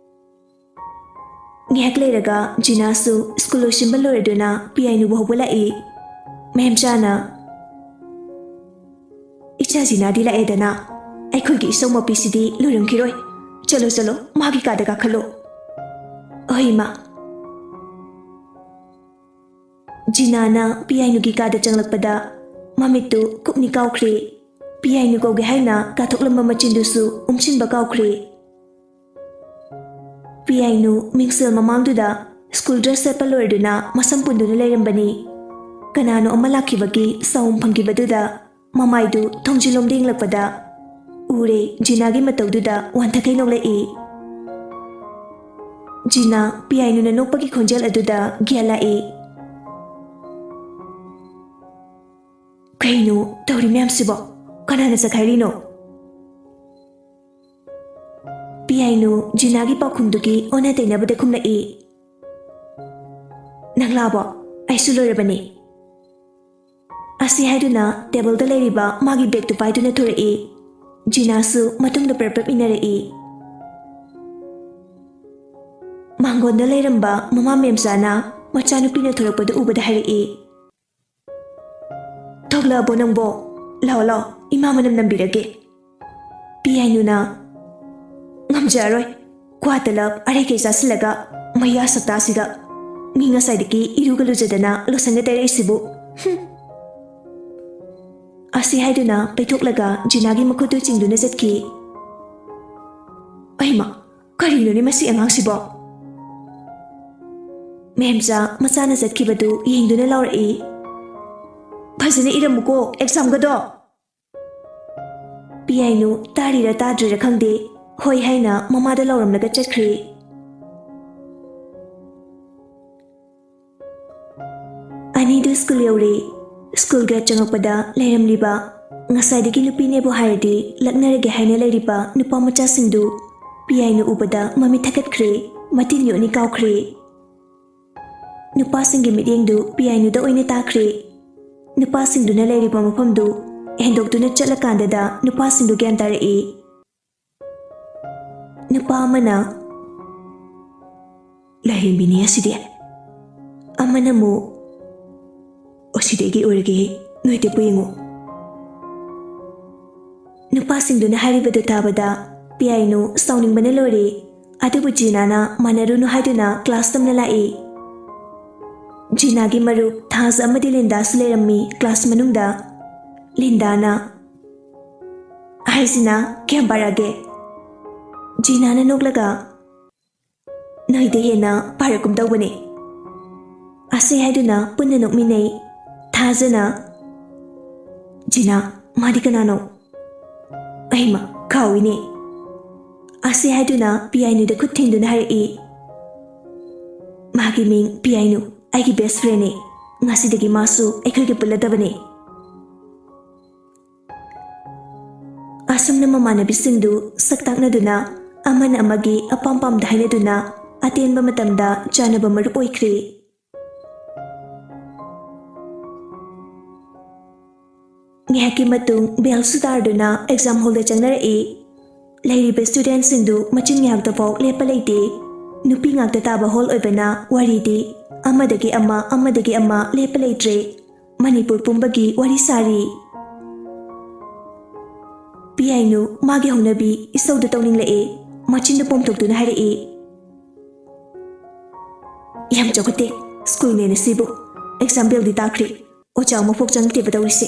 ꯉꯥꯏꯍꯥꯛ ꯂꯩꯔꯒ ꯖꯤꯅꯥꯁꯨ ꯁ꯭ꯀꯨꯜ ꯂꯣꯏꯁꯤꯟꯕ ꯂꯣꯏꯔꯗꯨꯅ ꯄꯤꯌꯥꯏꯅꯨꯕꯨ ꯍꯧꯒꯠꯂꯛꯏ꯫ ꯃꯦꯝꯆꯥꯅ, "ꯏꯆꯥ ꯖꯤꯅꯥꯗꯤ ꯂꯥꯛꯑꯦꯗꯅ, ꯑꯩꯈꯣꯏꯒꯤ ꯏꯁꯧ ꯃꯄꯤꯁꯤꯗꯤ ꯂꯣꯏꯔꯝꯈꯤꯔꯣꯏ꯫ ꯆꯠꯂꯣ, ꯆꯠꯂꯣ, ꯃꯥꯒꯤ ꯀꯥꯗ ꯀꯥꯈꯠꯂꯣ꯫" "ꯍꯣꯏ, ꯏꯃꯥ꯫" ꯖꯤꯅꯥꯅ ꯄꯤꯌꯥꯏꯅꯨꯒꯤ ꯀꯥꯗ ꯆꯪꯂꯛꯄꯗ ꯃꯃꯤꯠꯇꯨ ꯀꯨꯞꯅꯤ ꯀꯥꯎꯈ꯭ꯔꯦ꯫ ꯄꯤꯌꯥꯏꯅꯨ ꯀꯧꯒꯦ ꯍꯥꯏꯅ ꯀꯥꯊꯣꯛꯂꯝꯕ ꯃꯆꯤꯟꯗꯨꯁꯨ ꯎꯝꯁꯤꯟꯕ ꯀꯥꯎꯈ꯭ꯔꯦ꯫ ꯄꯤꯌꯥꯏꯅꯨ ꯃꯤꯡꯁꯦꯜ ꯃꯃꯥꯡꯗꯨꯗ ꯁ꯭ꯀꯨꯜ ꯗ꯭ꯔꯦꯁ ꯁꯦꯠꯄ ꯂꯣꯏꯔꯗꯨꯅ ꯃꯁꯝ ꯄꯨꯟꯗꯨꯅ ꯂꯩꯔꯝꯕꯅꯤ꯫ ꯀꯅꯥꯅꯣ ꯑꯃ ꯂꯥꯛꯈꯤꯕꯒꯤ ꯁꯥꯎꯝ ꯐꯪꯈꯤꯕꯗꯨꯗ ꯃꯃꯥꯏꯗꯨ ꯊꯣꯡꯖꯤꯜꯂꯣꯝꯗ ꯌꯦꯡꯂꯛꯄꯗ ꯎꯔꯦ, ꯖꯤꯅꯥꯒꯤ ꯃꯇꯧꯗꯨꯗ ꯋꯥꯟꯊꯈꯩ ꯅꯣꯛꯂꯛꯏ꯫ ꯖꯤꯅꯥ ꯄꯤꯌꯥꯏꯅꯨꯅ ꯅꯣꯛꯄꯒꯤ ꯈꯣꯟꯖꯦꯜ ꯑꯗꯨꯗ ꯒ꯭ꯌꯥꯟ ꯂꯥꯛꯏ꯫ "ꯀꯩꯅꯣ ꯇꯧꯔꯤ ꯃꯌꯥꯝꯁꯤꯕꯣ? ꯀꯅꯥꯅ ꯆꯈꯥꯏꯔꯤꯅꯣ?" ꯄꯤꯌꯥꯏꯅꯨ ꯖꯤꯅꯥꯒꯤ ꯄꯥꯎꯈꯨꯝꯗꯨꯒꯤ ꯑꯣꯟꯅ ꯇꯩꯅꯕꯗ ꯈꯨꯝꯂꯛꯏ꯫ "ꯅꯪ ꯂꯥꯛꯑꯕꯣ? ꯑꯩꯁꯨ ꯂꯣꯏꯔꯕꯅꯤ꯫" ꯑꯁꯤ ꯍꯥꯏꯗꯨꯅ ꯇꯦꯕꯜꯗ ꯂꯩꯔꯤꯕ ꯃꯥꯒꯤ ꯕꯦꯒꯇꯨ ꯄꯥꯏꯗꯨꯅ ꯊꯣꯔꯛꯏ꯫ ꯖꯤꯅꯥꯁꯨ ꯃꯇꯨꯡꯗ ꯄ꯭ꯔꯞ ꯄ꯭ꯔꯞ ꯏꯟꯅꯔꯛꯏ꯫ ꯃꯥꯡꯒꯣꯟꯗ ꯂꯩꯔꯝꯕ ꯃꯃꯥ ꯃꯦꯝꯆꯥꯅ ꯃꯆꯥꯅꯨꯄꯤꯅ ꯊꯣꯔꯛꯄꯗꯨ ꯎꯕꯗ ꯍꯥꯏꯔꯛꯏ, "ꯊꯣꯛꯂꯛꯑꯕꯣ ꯅꯪꯕꯣ? ꯂꯥꯛꯑꯣ, ꯂꯥꯛꯑꯣ, ꯏꯃꯥ ꯃꯅꯝ ꯅꯝꯕꯤꯔꯒꯦ꯫" ꯄꯤꯌꯥꯏꯅꯨꯅ, "ꯉꯝꯖꯔꯣꯏ, ꯀ꯭ꯋꯥ ꯇꯂꯞ ꯑꯔꯩꯈꯩ ꯆꯥꯁꯤꯜꯂꯒ ꯃꯩꯌꯥ ꯁꯛꯇꯥꯁꯤꯒ꯫ ꯃꯤ ꯉꯁꯥꯏꯗꯒꯤ ꯏꯔꯨꯒ ꯂꯨꯖꯗꯅ ꯂꯣꯁꯟꯒ ꯇꯩꯔꯛꯏꯁꯤꯕꯨ꯫ ꯍꯨꯝ꯫" ꯑꯁꯤ ꯍꯥꯏꯗꯨꯅ ꯄꯩꯊꯣꯛꯂꯒ ꯖꯤꯅꯥꯒꯤ ꯃꯈꯨꯠꯇꯨ ꯆꯤꯡꯗꯨꯅ ꯆꯠꯈꯤ꯫ "ꯑꯩꯃ, ꯀꯔꯤꯅꯣꯅꯦ ꯃꯁꯤ ꯑꯉꯥꯡꯁꯤꯕꯣ? ꯃꯦꯝꯆꯥ ꯃꯆꯥꯅ ꯆꯠꯈꯤꯕꯗꯨ ꯌꯦꯡꯗꯨꯅ ꯂꯥꯎꯔꯛꯏ꯫ "ꯐꯖꯅ ꯏꯔꯝꯃꯨꯀꯣ ꯑꯦꯛꯖꯥꯝꯒꯗꯣ!" ꯄꯤꯌꯥꯏꯅꯨ ꯇꯥꯔꯤꯔ ꯇꯥꯗ꯭ꯔꯤꯔ ꯈꯪꯗꯦ, ꯍꯣꯏ ꯍꯥꯏꯅ ꯃꯃꯥꯗ ꯂꯥꯎꯔꯝꯂꯒ ꯆꯠꯈ꯭ꯔꯦ꯫ ꯑꯅꯤꯗꯨ ꯁ꯭ꯀꯨꯜ ꯌꯧꯔꯦ꯫ ꯁ꯭ꯀꯨꯜ ꯒꯦꯠ ꯆꯪꯉꯛꯄꯗ ꯂꯩꯔꯝꯂꯤꯕ, ꯉꯁꯥꯏꯗꯒꯤ ꯅꯨꯄꯤꯅꯦꯕꯨ ꯍꯥꯏꯔꯗꯤ ꯂꯛꯅꯔꯒꯦ ꯍꯥꯏꯅ ꯂꯩꯔꯤꯕ ꯅꯨꯄꯥ ꯃꯆꯥꯁꯤꯡꯗꯨ ꯄꯤꯌꯥꯏꯅꯨ ꯎꯕꯗ ꯃꯃꯤꯠ ꯊꯛꯀꯠꯈ꯭ꯔꯦ, ꯃꯇꯤꯟ ꯌꯣꯠꯅꯤ ꯀꯥꯎꯈ꯭ꯔꯦ꯫ ꯅꯨꯄꯥꯁꯤꯡꯒꯤ ꯃꯤꯠꯌꯦꯡꯗꯨ ꯄꯤꯌꯥꯏꯅꯨꯗ ꯑꯣꯏꯅ ꯇꯥꯈ꯭ꯔꯦ꯫ ꯅꯨꯄꯥꯁꯤꯡꯗꯨꯅ ꯂꯩꯔꯤꯕ ꯃꯐꯝꯗꯨ ꯍꯦꯟꯗꯣꯛꯇꯨꯅ ꯆꯠꯂꯀꯥꯟꯗꯗ ꯅꯨꯄꯥꯁꯤꯡꯗꯨ ꯒ꯭ꯌꯥꯟ ꯇꯥꯔꯛꯏ꯫ ꯅꯨꯄꯥ ꯑꯃꯅ, "ꯂꯥꯏꯔꯦꯝꯕꯤꯅꯤ ꯑꯁꯤꯗꯤ"꯫ ꯑꯃꯅ ꯑꯃꯨꯛ, "ꯑꯁꯤꯗꯤ ꯑꯩꯒꯤ ꯑꯣꯏꯔꯒꯦ, ꯅꯣꯏ ꯇꯦꯛꯄ ꯌꯦꯡꯉꯨ"꯫ ꯅꯨꯄꯥꯁꯤꯡꯗꯨꯅ ꯍꯥꯏꯔꯤꯕꯗꯨ ꯇꯥꯕꯗ ꯄꯤꯌꯥꯏꯅꯨ ꯁꯥꯎꯅꯤꯡꯕꯅ ꯂꯣꯏꯔꯦ꯫ ꯑꯗꯨꯕꯨ ꯖꯤꯅꯥꯅ ꯃꯥꯟꯅꯔꯨꯅꯨ ꯍꯥꯏꯗꯨꯅ ꯀ꯭ꯂꯥꯁ ꯇꯝꯅ ꯂꯥꯛꯏ꯫ ꯖꯤꯅꯥꯒꯤ ꯃꯔꯨꯞ ꯊꯥꯖ ꯑꯃꯗꯤ ꯂꯤꯟꯗꯥꯁꯨ ꯂꯩꯔꯝꯃꯤ ꯀ꯭ꯂꯥꯁ ꯃꯅꯨꯡꯗ꯫ ꯂꯤꯟꯗꯥꯅ, "ꯍꯥꯏꯁꯤꯅ ꯀꯌꯥꯝ ꯄꯥꯔꯛꯑꯒꯦ?" ꯖꯤꯅꯥꯅ ꯅꯣꯛꯂꯒ, "ꯅꯣꯏꯗ ꯍꯦꯟꯅ ꯄꯥꯔꯛꯀꯨꯝ ꯇꯧꯕꯅꯦ"꯫ ꯑꯁꯤ ꯍꯥꯏꯗꯨꯅ ꯄꯨꯟꯅ ꯅꯣꯛꯃꯤꯟꯅꯩ꯫ ꯊꯥꯖꯅ, "ꯖꯤꯅꯥ, ꯃꯥꯗꯤ ꯀꯅꯥꯅꯣ? ꯑꯩꯃ, ꯀꯥꯎꯏꯅꯦ"꯫ ꯑꯁꯤ ꯍꯥꯏꯗꯨꯅ ꯄꯤꯌꯥꯏꯅꯨꯗ ꯈꯨꯠ ꯊꯤꯟꯗꯨꯅ ꯍꯥꯏꯔꯛꯏ, "ꯃꯥꯒꯤ ꯃꯤꯡ ꯄꯤꯌꯥꯏꯅꯨ, ꯑꯩꯒꯤ ꯕꯦꯁ ꯐ꯭ꯔꯦꯟꯅꯦ꯫ ꯉꯁꯤꯗꯒꯤ ꯃꯥꯁꯨ ꯑꯩꯈꯣꯏꯒ ꯄꯨꯜꯂꯗꯕꯅꯦ"꯫ ꯑꯁꯨꯝꯅ ꯃꯃꯥꯟꯅꯕꯤꯁꯤꯡꯗꯨ ꯁꯛ ꯇꯥꯛꯅꯗꯨꯅ, ꯑꯃꯅ ꯑꯃꯒꯤ ꯑꯄꯥꯝ ꯄꯥꯝꯗ ꯍꯥꯏꯅꯗꯨꯅ, ꯑꯇꯦꯟꯕ ꯃꯇꯝꯗ ꯆꯥꯟꯅꯕ ꯃꯔꯨꯞ ꯑꯣꯏꯈ꯭ꯔꯦ꯫ ꯉꯥꯏꯍꯥꯛꯀꯤ ꯃꯇꯨꯡ ꯕꯦꯜꯁꯨ ꯇꯥꯔꯗꯨꯅ ꯑꯦꯛꯖꯥꯝ ꯍꯣꯜꯗ ꯆꯪꯅꯔꯛꯏ꯫ ꯂꯩꯔꯤꯕ ꯁ꯭ꯇꯨꯗꯦꯟꯠꯁꯤꯡꯗꯨ ꯃꯆꯤꯟ ꯉꯥꯏꯍꯥꯛꯇꯐꯥꯎ ꯂꯦꯞꯄ ꯂꯩꯇꯦ꯫ ꯅꯨꯄꯤ ꯉꯥꯛꯇ ꯇꯥꯕ ꯍꯣꯜ ꯑꯣꯏꯕꯅ ꯋꯥꯔꯤꯗꯤ ꯑꯃꯗꯒꯤ ꯑꯃ, ꯑꯃꯗꯒꯤ ꯑꯃ ꯂꯦꯞꯄ ꯂꯩꯇ꯭ꯔꯦ꯫ ꯃꯅꯤꯄꯨꯔ ꯄꯨꯝꯕꯒꯤ ꯋꯥꯔꯤ ꯁꯥꯔꯤ꯫ ꯄꯤꯌꯥꯏꯅꯨ ꯃꯥꯒꯤ ꯍꯧꯅꯕꯤ ꯏꯁꯧꯗꯨ ꯇꯧꯅꯤꯡꯂꯛꯑꯦ꯫ ꯃꯆꯤꯟꯗꯨ ꯄꯣꯝꯊꯣꯛꯇꯨꯅ ꯍꯥꯏꯔꯛꯏ, "ꯌꯥꯝ ꯆꯥꯎꯈꯠꯇꯦ ꯁ꯭ꯀꯨꯜꯅꯦꯅ ꯁꯤꯕꯨ꯫ ꯑꯦꯛꯖꯥꯝ ꯕꯦꯜꯗꯤ ꯇꯥꯈ꯭ꯔꯦ꯫ ꯑꯣꯖꯥ ꯑꯃꯐꯥꯎ ꯆꯪꯗꯦꯕ ꯇꯧꯔꯤꯁꯦ"꯫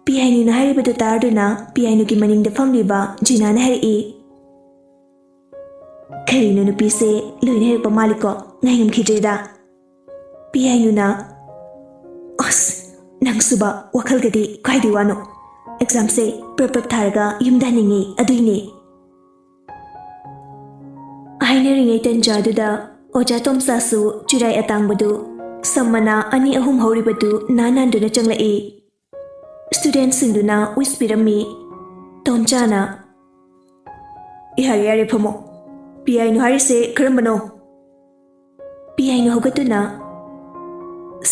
ꯄꯤꯌꯥꯏꯅꯨꯅ ꯍꯥꯏꯔꯤꯕ ꯑꯗꯨ ꯇꯥꯔꯗꯨꯅ ꯄꯤꯌꯥꯏꯅꯨꯒꯤ ꯃꯅꯤꯡꯗ ꯐꯝꯂꯤꯕ ꯖꯤꯅꯥꯅ ꯍꯥꯏꯔꯛꯏ꯫ ꯀꯔꯤꯅꯣ ꯅꯨꯄꯤꯁꯦ ꯂꯣꯏꯅ ꯍꯥꯏꯔꯛꯄ ꯃꯥꯜꯂꯤꯀꯣ, ꯉꯥꯏꯉꯝꯈꯤꯗ꯭ꯔꯦꯗ꯫ ꯄꯤꯌꯥꯏꯅꯨꯅ, ꯑꯁ, ꯅꯪꯁꯨꯕ ꯋꯥꯈꯜꯒꯗꯤ ꯀꯥꯏꯗꯩ ꯋꯥꯅꯣ? ꯑꯦꯛꯖꯥꯝꯁꯦ ꯄ꯭ꯔꯞ ꯄ꯭ꯔꯞ ꯊꯥꯔꯒ ꯌꯨꯝꯗ ꯍꯟꯅꯤꯡꯉꯤ, ꯑꯗꯨꯏꯅꯦ꯫ ꯍꯥꯏꯅꯔꯤꯉꯩ ꯇꯟꯖꯥꯗꯨꯗ ꯑꯣꯖꯥ ꯇꯣꯝꯆꯥꯁꯨ ꯆꯤꯔꯥꯏ ꯑꯇꯥꯡꯕꯗꯨ ꯁꯝ ꯃꯅꯥ ꯑꯅꯤ ꯑꯍꯨꯝ ꯍꯧꯔꯤꯕꯗꯨ ꯅꯥꯟ ꯅꯥꯟꯗꯨꯅ ꯆꯪꯂꯛꯏ꯫ ꯁ꯭ꯇꯨꯗꯦꯟꯠꯁꯤꯡꯗꯨꯅ ꯋꯤꯁ ꯄꯤꯔꯝꯃꯤ꯫ ꯇꯣꯝꯆꯥꯅ, "ꯌꯥꯔꯦ, ꯌꯥꯔꯦ, ꯐꯝꯃꯣ꯫ ꯄꯤꯌꯥꯏꯅꯨ ꯍꯥꯏꯔꯤꯁꯦ ꯀꯔꯝꯕꯅꯣ?" ꯄꯤꯌꯥꯏꯅꯨ ꯍꯧꯒꯠꯇꯨꯅ,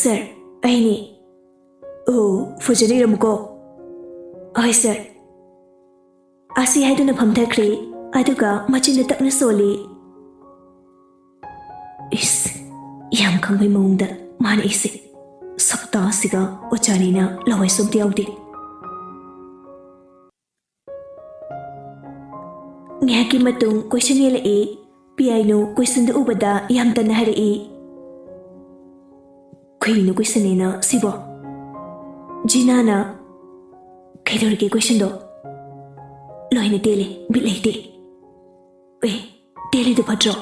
"ꯁꯥꯔ, ꯑꯩꯅꯤ꯫" "ꯑꯣ, ꯐꯖꯅ ꯏꯔꯝꯃꯨꯀꯣ꯫" "ꯍꯣꯏ, ꯁꯥꯔ꯫" ꯑꯁꯤ ꯍꯥꯏꯗꯨꯅ ꯐꯝꯊꯈ꯭ꯔꯦ, ꯑꯗꯨꯒ ꯃꯆꯤꯟꯗ ꯇꯞꯅ ꯁꯣꯜꯂꯤ꯫ ꯏꯁ, ꯌꯥꯝ ꯈꯪꯕꯩ ꯃꯑꯣꯡꯗ ꯃꯥꯅ ꯏꯁꯦ꯫ ꯁꯛꯇꯥꯁꯤꯒ ꯑꯣꯖꯥꯅꯤꯅ ꯂꯋꯥꯏꯁꯨ ꯑꯝꯇ ꯌꯥꯎꯗꯦ꯫ ꯉꯥꯏꯍꯥꯛꯀꯤ ꯃꯇꯨꯡ ꯀꯣꯏꯁꯟ ꯌꯦꯜꯂꯛꯏ꯫ ꯄꯤꯌꯥꯏꯅꯨ ꯀꯣꯏꯁꯟꯗꯨ ꯎꯕꯗ ꯌꯥꯝ ꯇꯟꯅ ꯍꯥꯏꯔꯛꯏ, "ꯀꯩꯅꯣ ꯀꯣꯏꯁꯟꯅꯦꯅ ꯁꯤꯕꯣ?" ꯖꯤꯅꯥꯅ, "ꯀꯩꯗꯧꯔꯒꯦ ꯀꯣꯏꯁꯟꯗꯣ?" "ꯂꯣꯏꯅ ꯇꯦꯜꯂꯦ, ꯕꯤꯠ ꯂꯩꯇꯦ꯫" "ꯑꯦ, ꯇꯦꯜꯂꯤꯗꯨ ꯐꯠꯇ꯭ꯔꯣ?"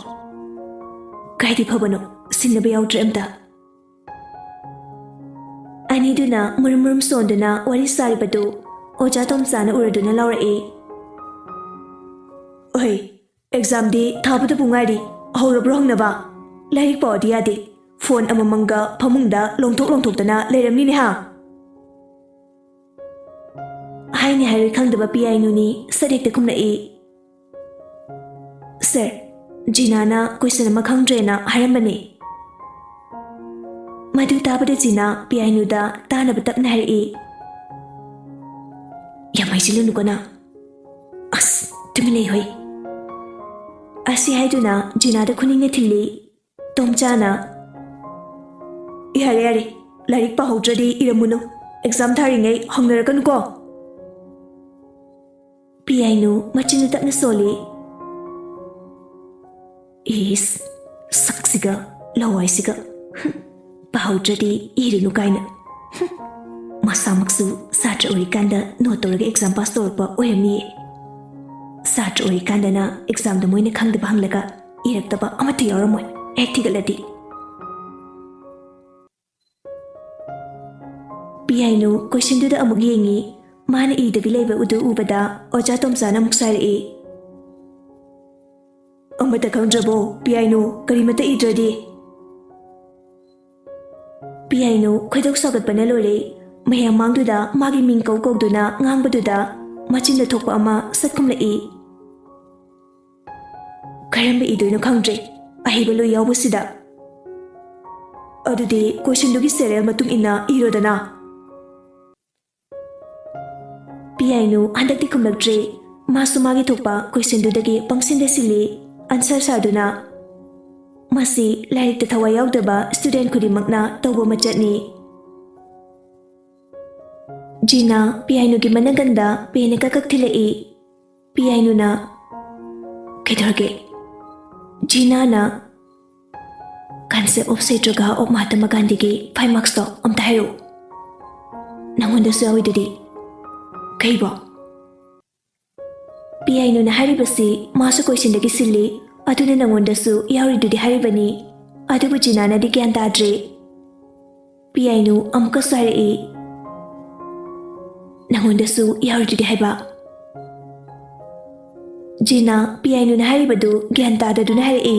"ꯀꯥꯏꯗꯤ ꯐꯕꯅꯣ, ꯁꯤꯟꯅꯕ ꯌꯥꯎꯗ꯭ꯔꯦ ꯑꯝꯇ꯫" ꯑꯅꯤꯗꯨꯅ ꯃꯔꯨꯝ ꯃꯔꯨꯝ ꯁꯣꯟꯗꯨꯅ ꯋꯥꯔꯤ ꯁꯥꯔꯤꯕꯗꯨ ꯑꯣꯖꯥ ꯇꯣꯝꯆꯥꯅ ꯎꯔꯗꯨꯅ ꯂꯥꯎꯔꯛꯏ, "ꯑꯣꯍꯩ, ꯑꯦꯛꯖꯥꯝꯗꯤ ꯊꯥꯕꯗꯕꯨ ꯉꯥꯏꯔꯤ, ꯍꯧꯔꯕ꯭ꯔꯣ ꯍꯪꯅꯕ? ꯂꯥꯏꯔꯤꯛ ꯄꯥꯎꯗꯤ ꯌꯥꯗꯦ, ꯐꯣꯟ ꯑꯃꯃꯝꯒ ꯐꯃꯨꯡꯗ ꯂꯣꯡꯊꯣꯛ ꯂꯣꯡꯊꯣꯛꯇꯅ ꯂꯩꯔꯝꯅꯤꯅꯦ ꯍꯥ?" ꯍꯥꯏꯅꯤ ꯍꯥꯏꯔꯣꯏ ꯈꯪꯗꯕ ꯄꯤꯌꯥꯏꯅꯨꯅꯤ ꯁꯠ ꯍꯦꯛꯇ ꯈꯨꯝꯂꯛꯏ꯫ "ꯁꯥꯔ, ꯖꯤꯅꯥꯅ ꯀꯣꯏꯁꯟ ꯑꯃ ꯈꯪꯗ꯭ꯔꯦꯅ ꯍꯥꯏꯔꯝꯕꯅꯦ꯫" ꯃꯗꯨ ꯇꯥꯕꯗ ꯖꯤꯅꯥ ꯄꯤꯌꯥꯏꯅꯨꯗ ꯇꯥꯅꯕ ꯇꯞꯅ ꯍꯥꯏꯔꯛꯏ, "ꯌꯥꯝ ꯍꯥꯏꯖꯤꯜꯂꯨꯅꯨꯀꯣ ꯅꯪ꯫ ꯑꯁ, ꯇꯨꯃꯤꯟ ꯂꯩ ꯍꯣꯏ꯫" ꯑꯁꯤ ꯍꯥꯏꯗꯨꯅ ꯖꯤꯅꯥꯗ ꯈꯨꯅꯤꯡꯅ ꯊꯤꯜꯂꯤ꯫ ꯇꯣꯝꯆꯥꯅ, "ꯌꯥꯔꯦ, ꯌꯥꯔꯦ, ꯂꯥꯏꯔꯤꯛ ꯄꯥꯍꯧꯗ꯭ꯔꯗꯤ ꯏꯔꯝꯃꯨꯅꯨ, ꯑꯦꯛꯖꯥꯝ ꯊꯥꯔꯤꯉꯩ ꯍꯪꯅꯔꯛꯀꯅꯨꯀꯣ꯫" ꯄꯤꯌꯥꯏꯅꯨ ꯃꯆꯤꯟꯗꯨ ꯇꯞꯅ ꯁꯣꯜꯂꯤ꯫ "ꯏꯁ, ꯁꯛꯁꯤꯒ ꯂꯋꯥꯏꯁꯤꯒ, ꯍꯨꯝ, ꯄꯥꯍꯧꯗ꯭ꯔꯗꯤ ꯏꯔꯨꯅꯨ ꯀꯥꯏꯅ, ꯍꯨꯝ꯫" ꯃꯁꯥꯃꯛꯁꯨ ꯁꯥꯇ꯭ꯔ ꯑꯣꯏꯔꯤꯀꯥꯟꯗ ꯅꯣꯠ ꯇꯧꯔꯒ ꯑꯦꯛꯖꯥꯝ ꯄꯥꯁ ꯇꯧꯔꯛꯄ ꯑꯣꯏꯔꯝꯃꯤꯌꯦ꯫ ꯁꯥꯇ꯭ꯔ ꯑꯣꯏꯔꯤꯀꯥꯟꯗꯅ ꯑꯦꯛꯖꯥꯝꯗ ꯃꯣꯏꯅ ꯈꯪꯗꯕ ꯍꯪꯂꯒ ꯏꯔꯛꯇꯕ ꯑꯃꯠꯇ ꯌꯥꯎꯔꯝꯃꯣꯏ, ꯍꯦꯛ ꯊꯤꯒꯠꯂꯗꯤ꯫ ꯄꯤꯌꯥꯏꯅꯨ ꯀꯣꯏꯁꯟꯗꯨꯗ ꯑꯃꯨꯛ ꯌꯦꯡꯉꯤ꯫ ꯃꯥꯅ ꯏꯗꯕꯤ ꯂꯩꯕ ꯑꯗꯨ ꯎꯕꯗ ꯑꯣꯖꯥ ꯇꯣꯝꯆꯥꯅ ꯑꯃꯨꯛ ꯁꯥꯔꯛꯏ꯫ "ꯑꯃꯠꯇ ꯈꯪꯗ꯭ꯔꯕꯣ ꯄꯤꯌꯥꯏꯅꯨ, ꯀꯔꯤꯃꯠꯇ ꯏꯗ꯭ꯔꯗꯤ?" ꯄꯤꯌꯥꯏꯅꯨ ꯈꯣꯏꯗꯧ ꯁꯥꯎꯒꯠꯄꯅ ꯂꯣꯏꯔꯦ꯫ ꯃꯌꯥꯝ ꯃꯥꯡꯗꯨꯗ ꯃꯥꯒꯤ ꯃꯤꯡ ꯀꯧ ꯀꯧꯗꯨꯅ ꯉꯥꯡꯕꯗꯨꯗ ꯃꯆꯤꯟꯗ ꯊꯣꯛꯄ ꯑꯃ ꯁꯠ ꯈꯨꯝꯂꯛꯏ꯫ "ꯀꯔꯝꯕ ꯏꯗꯣꯏꯅꯣ ꯈꯪꯗ꯭ꯔꯦ, ꯑꯍꯩꯕ ꯂꯣꯏ ꯌꯥꯎꯕꯁꯤꯗ꯫ ꯑꯗꯨꯗꯤ ꯀꯣꯏꯁꯟꯗꯨꯒꯤ ꯁꯦꯔꯤꯌꯦꯜ ꯃꯇꯨꯡ ꯏꯟꯅ ꯏꯔꯣꯗꯅ꯫" ꯄꯤꯌꯥꯏꯅꯨ ꯍꯟꯗꯛꯇꯤ ꯈꯨꯝꯂꯛꯇ꯭ꯔꯦ꯫ ꯃꯥꯁꯨ ꯃꯥꯒꯤ ꯊꯣꯛꯄ ꯀꯣꯏꯁꯟꯗꯨꯗꯒꯤ ꯄꯪꯁꯤꯟꯗ ꯁꯤꯜꯂꯤ, ꯑꯟꯁꯔ ꯁꯥꯗꯨꯅ꯫ ꯃꯁꯤ ꯂꯥꯏꯔꯤꯛꯇ ꯊꯋꯥꯏ ꯌꯥꯎꯗꯕ ꯁ꯭ꯇꯨꯗꯦꯟꯠ ꯈꯨꯗꯤꯡꯃꯛꯅ ꯇꯧꯕ ꯃꯆꯠꯅꯤ꯫ ꯖꯤꯅꯥ ꯄꯤꯌꯥꯏꯅꯨꯒꯤ ꯃꯅꯒꯟꯗ ꯄꯦꯟꯅ ꯀꯛ ꯀꯛ ꯊꯤꯜꯂꯛꯏ꯫ ꯄꯤꯌꯥꯏꯅꯨꯅ, "ꯀꯩꯗꯧꯔꯒꯦ?" ꯖꯤꯅꯥꯅ, "Concept of Satyagraha of Mahatma Gandhiꯒꯤ five marksꯇꯣ ꯑꯝꯇ ꯍꯥꯏꯔꯛꯎ꯫ ꯅꯪꯉꯣꯟꯗꯁꯨ ꯌꯥꯎꯔꯤꯗꯨꯗꯤ꯫" "ꯀꯩꯕꯣ?" ꯄꯤꯌꯥꯏꯅꯨꯅ ꯍꯥꯏꯔꯤꯕꯁꯤ ꯃꯥꯁꯨ ꯀꯣꯏꯁꯟꯗꯒꯤ ꯁꯤꯜꯂꯤ, ꯑꯗꯨꯅ ꯅꯪꯉꯣꯟꯗꯁꯨ ꯌꯥꯎꯔꯤꯗꯨꯗꯤ ꯍꯥꯏꯔꯤꯕꯅꯤ꯫ ꯑꯗꯨꯕꯨ ꯖꯤꯅꯥꯅꯗꯤ ꯒ꯭ꯌꯥꯟ ꯇꯥꯗ꯭ꯔꯦ꯫ ꯄꯤꯌꯥꯏꯅꯨ ꯑꯃꯨꯛꯀꯁꯨ ꯍꯥꯏꯔꯛꯏ, "ꯅꯪꯉꯣꯟꯗꯁꯨ ꯌꯥꯎꯔꯤꯗꯨꯗꯤ ꯍꯥꯏꯕ꯫" ꯖꯤꯅꯥ ꯄꯤꯌꯥꯏꯅꯨꯅ ꯍꯥꯏꯔꯤꯕꯗꯨ ꯒ꯭ꯌꯥꯟ ꯇꯥꯗꯗꯨꯅ ꯍꯥꯏꯔꯛꯏ,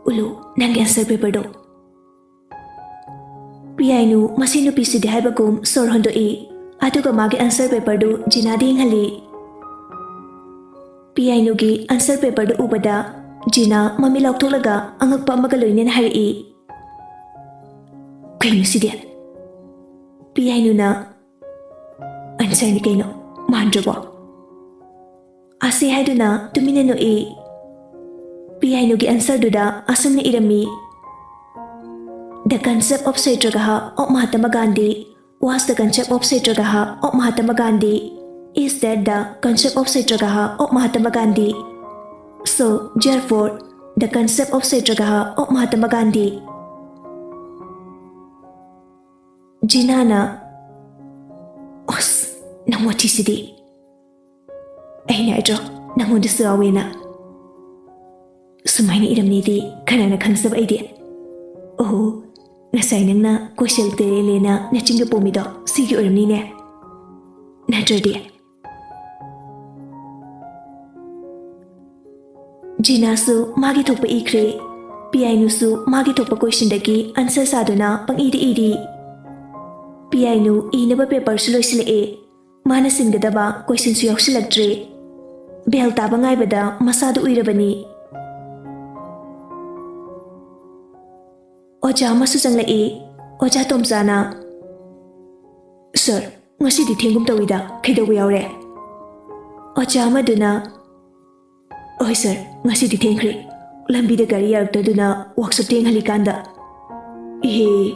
"ꯎꯠꯂꯨ, ꯅꯪꯒꯤ ꯑꯟꯁꯔ ꯄꯦꯄꯔꯗꯣ꯫" ꯄꯤꯌꯥꯏꯅꯨ ꯃꯁꯤ ꯅꯨꯄꯤꯁꯤꯗꯤ ꯍꯥꯏꯕꯒꯨꯝ ꯁꯣꯔ ꯍꯣꯟꯗꯣꯛꯏ, ꯑꯗꯨꯒ ꯃꯥꯒꯤ ꯑꯟꯁꯔ ꯄꯦꯄꯔꯗꯨ ꯖꯤꯅꯥꯗ ꯌꯦꯡꯍꯜꯂꯤ꯫ ꯄꯤꯌꯥꯏꯅꯨꯒꯤ ꯑꯟꯁꯔ ꯄꯦꯄꯔꯗꯨ ꯎꯕꯗ ꯖꯤꯅꯥ ꯃꯃꯤꯠ ꯂꯥꯎꯊꯣꯛꯂꯒ ꯑꯉꯛꯄ ꯑꯃꯒ ꯂꯣꯏꯅꯅ ꯍꯥꯏꯔꯛꯏ, "ꯀꯩꯅꯣ ꯁꯤꯗꯤ?" ꯄꯤꯌꯥꯏꯅꯨꯅ, "ꯑꯟꯁꯔꯅꯤ ꯀꯩꯅꯣ, ꯃꯥꯟꯗ꯭ꯔꯕꯣ?" ꯑꯁꯤ ꯍꯥꯏꯗꯨꯅ ꯇꯨꯃꯤꯟꯅ ꯅꯣꯛꯏ꯫ ꯄꯤꯌꯥꯏꯅꯨꯒꯤ ꯑꯟꯁꯔꯗꯨꯗ ꯑꯁꯨꯝꯅ ꯏꯔꯝꯃꯤ, "The concept of Satyagraha of Mahatma Gandhi was the concept of Satyagraha of Mahatma Gandhi. Is that the concept of Satyagraha of Mahatma Gandhi? So, therefore, the concept of Satyagraha of Mahatma Gandhi." ꯖꯤꯅꯥꯅ, "ꯑꯁ, ꯅꯪ ꯋꯥꯊꯤꯁꯤꯗꯤ꯫ ꯑꯩꯅ ꯍꯥꯏꯗ꯭ꯔꯣ, ꯅꯪꯉꯣꯟꯗꯁꯨ ꯌꯥꯎꯋꯦꯅ꯫ ꯁꯨꯃꯥꯏꯅ ꯏꯔꯝꯅꯤꯗꯤ ꯀꯅꯥꯅ ꯈꯪꯖꯕ ꯑꯩꯗꯤ? ꯑꯣ, ꯉꯁꯥꯏ ꯅꯪꯅ ꯀꯣꯏꯁꯦꯜ ꯇꯦꯔꯦꯂꯦꯅ ꯅꯆꯤꯟꯒ ꯄꯣꯝꯃꯤꯗꯣ ꯁꯤꯒꯤ ꯑꯣꯏꯔꯝꯅꯤꯅꯦ, ꯅꯠꯇ꯭ꯔꯗꯤ?" ꯖꯤꯅꯥꯁꯨ ꯃꯥꯒꯤ ꯊꯣꯛꯄ ꯏꯈ꯭ꯔꯦ꯫ ꯄꯤꯌꯥꯏꯅꯨꯁꯨ ꯃꯥꯒꯤ ꯊꯣꯛꯄ ꯀꯣꯏꯁꯟꯗꯒꯤ ꯑꯟꯁꯔ ꯁꯥꯗꯨꯅ ꯄꯪꯏꯗ ꯏꯔꯤ꯫ ꯄꯤꯌꯥꯏꯅꯨ ꯏꯅꯕ ꯄꯦꯄꯔꯁꯨ ꯂꯣꯏꯁꯤꯜꯂꯛꯑꯦ꯫ ꯃꯥꯅ ꯁꯤꯟꯒꯗꯕ ꯀꯣꯏꯁꯟꯁꯨ ꯌꯥꯎꯁꯤꯜꯂꯛꯇ꯭ꯔꯦ꯫ ꯕꯦꯜ ꯇꯥꯕ ꯉꯥꯏꯕꯗ ꯃꯁꯥꯗꯨ ꯎꯏꯔꯕꯅꯤ꯫ ꯑꯣꯖꯥ ꯑꯃꯁꯨ ꯆꯪꯂꯛꯏ꯫ ꯑꯣꯖꯥ ꯇꯣꯝꯆꯥꯅ, "ꯁꯔ, ꯉꯁꯤꯗꯤ ꯊꯦꯡꯒꯨꯝ ꯇꯧꯏꯗ, ꯀꯩꯗꯧꯕ ꯌꯥꯎꯔꯦ?" ꯑꯣꯖꯥ ꯑꯃꯗꯨꯅ, "ꯍꯣꯏ ꯁꯔ, ꯉꯁꯤꯗꯤ ꯊꯦꯡꯈ꯭ꯔꯦ꯫ ꯂꯝꯕꯤꯗ ꯒꯥꯔꯤ ꯌꯥꯔꯛꯇꯗꯨꯅ ꯋꯥꯛꯁꯣꯞ ꯊꯦꯡꯍꯜꯂꯤꯀꯥꯟꯗ꯫" ꯏꯍꯦ꯫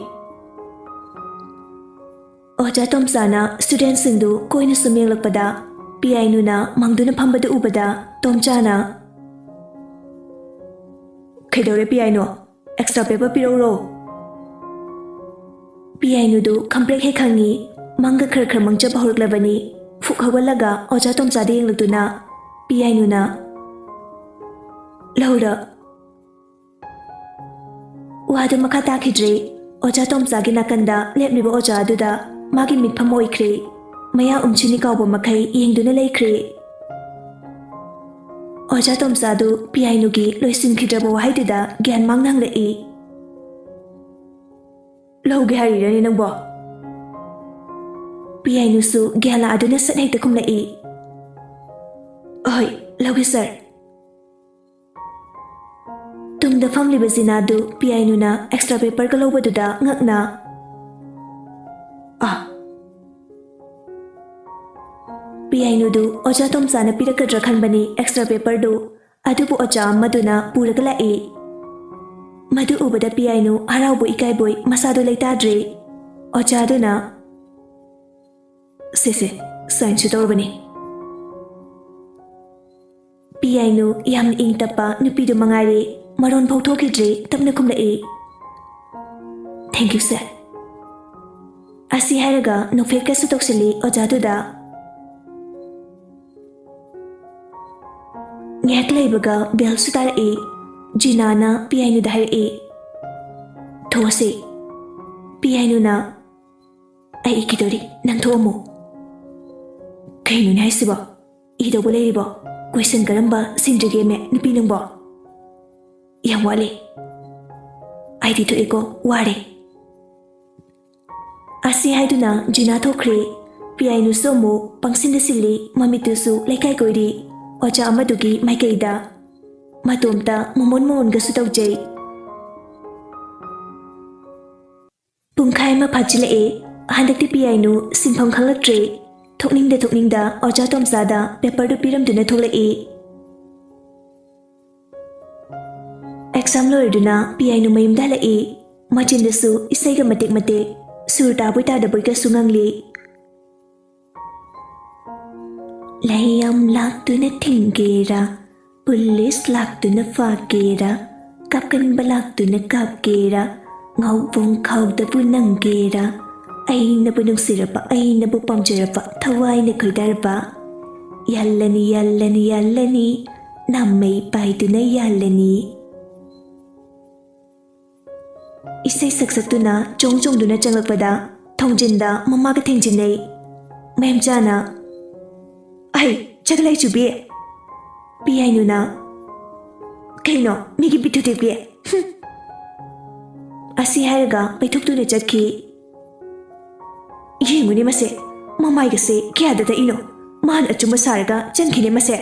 ꯑꯣꯖꯥ ꯇꯣꯝꯆꯥꯅ ꯁ꯭ꯇꯨꯗꯦꯟꯠꯁꯤꯡꯗꯨ ꯀꯣꯏꯅ ꯁꯨꯝ ꯌꯦꯡꯂꯛꯄꯗ, ꯄꯤꯌꯥꯏꯅꯨꯅ ꯃꯪꯗꯨꯅ ꯐꯝꯕꯗꯨ ꯎꯕꯗ, ꯇꯣꯝꯆꯥꯅ, "ꯀꯩꯗꯧꯔꯦ ꯄꯤꯌꯥꯏꯅꯨ? Extra paper ꯄꯤꯔꯛꯎꯔꯣ?" ꯄꯤꯌꯥꯏꯅꯨꯗꯨ ꯈꯪꯄ꯭ꯔꯦꯛ ꯍꯦꯛ ꯈꯪꯉꯤ꯫ ꯃꯪꯒ ꯈꯔ ꯈꯔ ꯃꯪꯖꯕ ꯍꯧꯔꯛꯂꯕꯅꯤ꯫ ꯐꯨꯛ ꯍꯧꯒꯠꯂꯒ ꯑꯣꯖꯥ ꯇꯣꯝꯆꯥꯗ ꯌꯦꯡꯂꯛꯇꯨꯅ, ꯄꯤꯌꯥꯏꯅꯨꯅ, "ꯂꯧꯔ?" ꯋꯥꯗꯨ ꯃꯈꯥ ꯇꯥꯈꯤꯗ꯭ꯔꯦ꯫ ꯑꯣꯖꯥ ꯇꯣꯝꯆꯥꯒꯤ ꯅꯥꯀꯟꯗ ꯂꯦꯞꯂꯤꯕ ꯑꯣꯖꯥ ꯑꯗꯨꯗ ꯃꯥꯒꯤ ꯃꯤꯠꯐꯝ ꯑꯣꯏꯈ꯭ꯔꯦ꯫ ꯃꯌꯥ ꯎꯝꯁꯤꯅꯤ ꯀꯥꯎꯕ ꯃꯈꯩ ꯌꯦꯡꯗꯨꯅ ꯂꯩꯈ꯭ꯔꯦ꯫ ꯑꯣꯖꯥ ꯇꯣꯝꯆꯥꯗꯨ ꯄꯤꯌꯥꯏꯅꯨꯒꯤ ꯂꯣꯏꯁꯤꯟꯈꯤꯗ꯭ꯔꯕ ꯋꯥꯍꯩꯗꯨꯗ ꯒ꯭ꯌꯥꯟ ꯃꯥꯡꯅ ꯍꯪꯂꯛꯏ, "ꯂꯧꯒꯦ ꯍꯥꯏꯔꯤꯔꯅꯦ ꯅꯪꯕꯣ?" ꯄꯤꯌꯥꯏꯅꯨꯁꯨ ꯒ꯭ꯌꯥꯟ ꯂꯥꯛꯑꯗꯨꯅ ꯁꯠ ꯍꯦꯛꯇ ꯈꯨꯝꯂꯛꯏ, "ꯑꯍꯣꯏ, ꯂꯧꯒꯦ ꯁꯔ꯫" ꯇꯨꯡꯗ ꯐꯝꯂꯤꯕ ꯖꯤꯅꯥꯗꯨ ꯄꯤꯌꯥꯏꯅꯨꯅ ꯑꯦꯛꯁꯇ꯭ꯔꯥ ꯄꯦꯄꯔꯒ ꯂꯧꯕꯗꯨꯗ ꯉꯛꯅ, "ꯑꯥ!" ꯄꯤꯌꯥꯏꯅꯨꯗꯨ ꯑꯣꯖꯥ ꯇꯣꯝꯆꯥꯅ ꯄꯤꯔꯛꯀꯗ꯭ꯔꯥ ꯈꯟꯕꯅꯤ ꯑꯦꯛꯁꯇ꯭ꯔꯥ ꯄꯦꯄꯔꯗꯨ, ꯑꯗꯨꯕꯨ ꯑꯣꯖꯥ ꯑꯃꯗꯨꯅ ꯄꯨꯔꯒ ꯂꯥꯛꯏ꯫ ꯃꯗꯨ ꯎꯕꯗ ꯄꯤꯌꯥꯏꯅꯨ ꯍꯔꯥꯎꯕꯣꯏ ꯏꯀꯥꯏꯕꯣꯏ ꯃꯁꯥꯗꯨ ꯂꯩꯇꯥꯗ꯭ꯔꯦ꯫ ꯑꯣꯖꯥꯗꯨꯅ, "ꯁꯦ, ꯁꯦ, ꯁꯥꯏꯟꯁꯨ ꯇꯧꯔꯕꯅꯤ꯫" ꯄꯤꯌꯥꯏꯅꯨ ꯌꯥꯝꯅ ꯏꯪ ꯇꯞꯄ ꯅꯨꯄꯤꯗꯨ ꯃꯉꯥꯏꯔꯦ, ꯃꯔꯣꯟ ꯐꯥꯎ ꯊꯣꯛꯈꯤꯗ꯭ꯔꯦ, ꯇꯞꯅ ꯈꯨꯝꯂꯛꯏ, "Thank you, sir." ꯑꯁꯤ ꯍꯥꯏꯔꯒ ꯅꯣꯛꯐꯦꯠꯀꯁꯨ ꯇꯧꯁꯤꯜꯂꯤ ꯑꯣꯖꯥꯗꯨꯗ꯫ ꯉꯥꯏꯍꯥꯛ ꯂꯩꯕꯒ ꯕꯦꯜꯁꯨ ꯇꯥꯔꯛꯏ꯫ ꯖꯤꯅꯥꯅ ꯄꯤꯌꯥꯏꯅꯨꯗ ꯍꯥꯏꯔꯛꯏ, "ꯊꯣꯛꯑꯁꯤ꯫" ꯄꯤꯌꯥꯏꯅꯨꯅ, "ꯑꯩ ꯏꯈꯤꯗꯣꯔꯤ, ꯅꯪ ꯊꯣꯛꯑꯝꯃꯨ꯫" "ꯀꯩꯅꯣꯅꯦ ꯍꯥꯏꯁꯤꯕꯣ? ꯏꯗꯧꯕ ꯂꯩꯔꯤꯕꯣ? ꯀꯣꯏꯁꯟ ꯀꯔꯝꯕ ꯁꯤꯟꯗ꯭ꯔꯤꯒꯦꯃꯦ ꯅꯨꯄꯤ ꯅꯪꯕꯣ? ꯌꯥꯝ ꯋꯥꯠꯂꯤ꯫ ꯑꯩꯗꯤ ꯊꯣꯛꯑꯦꯀꯣ, ꯋꯥꯔꯦ꯫" ꯑꯁꯤ ꯍꯥꯏꯗꯨꯅ ꯖꯤꯅꯥ ꯊꯣꯛꯈ꯭ꯔꯦ꯫ ꯄꯤꯌꯥꯏꯅꯨꯁꯨ ꯑꯃꯨꯛ ꯄꯪꯁꯤꯟꯗ ꯁꯤꯜꯂꯤ, ꯃꯃꯤꯠꯇꯨꯁꯨ ꯂꯩꯀꯥꯏ ꯀꯣꯏꯔꯤ꯫ ꯑꯣꯖꯥ ꯑꯃꯗꯨꯒꯤ ꯃꯥꯏꯀꯩꯗ꯫ ꯃꯇꯣꯝꯇ ꯃꯣꯃꯣꯟ ꯃꯣꯃꯣꯟꯒꯁꯨ ꯇꯧꯖꯩ꯫ ꯄꯨꯡꯈꯥꯏ ꯑꯃ ꯐꯥꯖꯤꯜꯂꯛꯑꯦ꯫ ꯍꯟꯗꯛꯇꯤ ꯄꯤꯌꯥꯏꯅꯨ ꯁꯤꯟꯐꯝ ꯈꯪꯂꯛꯇ꯭ꯔꯦ꯫ ꯊꯣꯛꯅꯤꯡꯗ ꯊꯣꯛꯅꯤꯡꯗ ꯑꯣꯖꯥ ꯇꯣꯝꯆꯥꯗ ꯄꯦꯄꯔꯗꯨ ꯄꯤꯔꯝꯗꯨꯅ ꯊꯣꯛꯂꯛꯏ꯫ ꯑꯦꯛꯖꯥꯝ ꯂꯣꯏꯔꯗꯨꯅ ꯄꯤꯌꯥꯏꯅꯨ ꯃꯌꯨꯝꯗ ꯍꯜꯂꯛꯏ꯫ ꯃꯆꯤꯟꯗꯁꯨ ꯏꯁꯩꯒ ꯃꯇꯦꯛ ꯃꯇꯦꯛ, ꯁꯨꯔ ꯇꯥꯕꯣꯏ ꯇꯥꯗꯕꯣꯏꯒꯁꯨ ꯉꯥꯡꯂꯤ꯫ ꯂꯩ ꯌꯥꯝ ꯂꯥꯛꯇꯨꯅ ꯊꯤꯡꯒꯦꯔꯥ, ꯄꯨꯂꯤꯁ ꯂꯥꯛꯇꯨꯅ ꯐꯥꯒꯦꯔꯥ, ꯀꯥꯞꯀꯟꯕ ꯂꯥꯛꯇꯨꯅ ꯀꯥꯞꯀꯦꯔꯥ, ꯉꯥꯎꯕꯣꯡ ꯈꯥꯎꯗꯕꯨ ꯅꯪꯒꯦꯔꯥ, ꯑꯩꯅꯕꯨ ꯅꯨꯡꯁꯤꯔꯕ, ꯑꯩꯅꯕꯨ ꯄꯥꯝꯖꯔꯕ, ꯊꯋꯥꯏꯅ ꯈꯣꯏꯗꯥꯔꯕ, ꯌꯥꯜꯂꯅꯤ, ꯌꯥꯜꯂꯅꯤ, ꯌꯥꯜꯂꯅꯤ, ꯅꯥꯃꯩ ꯄꯥꯏꯗꯨꯅ ꯌꯥꯜꯂꯅꯤ꯫ ꯏꯁꯩ ꯁꯛꯁꯛꯇꯨꯅ ꯆꯣꯡ ꯆꯣꯡꯗꯨꯅ ꯆꯪꯂꯛꯄꯗ ꯊꯣꯡꯖꯤꯟꯗ ꯃꯃꯥꯒ ꯊꯦꯡꯖꯤꯟꯅꯩ꯫ ꯃꯦꯝꯆꯥꯅ, "ꯑꯩ ꯆꯒꯂꯥꯏ ꯆꯨꯕꯤ!" ꯄꯤꯌꯥꯏꯅꯨꯅ, "ꯀꯩꯅꯣ ꯃꯤꯒꯤ ꯕꯤꯠ ꯊꯨꯗꯦꯛꯄꯤ?" ꯍꯨꯝ꯫ ꯑꯁꯤ ꯍꯥꯏꯔꯒ ꯄꯩꯊꯣꯛꯇꯨꯅ ꯆꯠꯈꯤ꯫ ꯌꯦꯡꯉꯨꯅꯦ ꯃꯁꯦ, ꯃꯃꯥꯏꯒꯁꯦ ꯀꯌꯥꯗ ꯇꯛꯏꯅꯣ? ꯃꯥꯅ ꯑꯆꯨꯝꯕ ꯁꯥꯔꯒ ꯆꯪꯈꯤꯅꯦ ꯃꯁꯦ꯫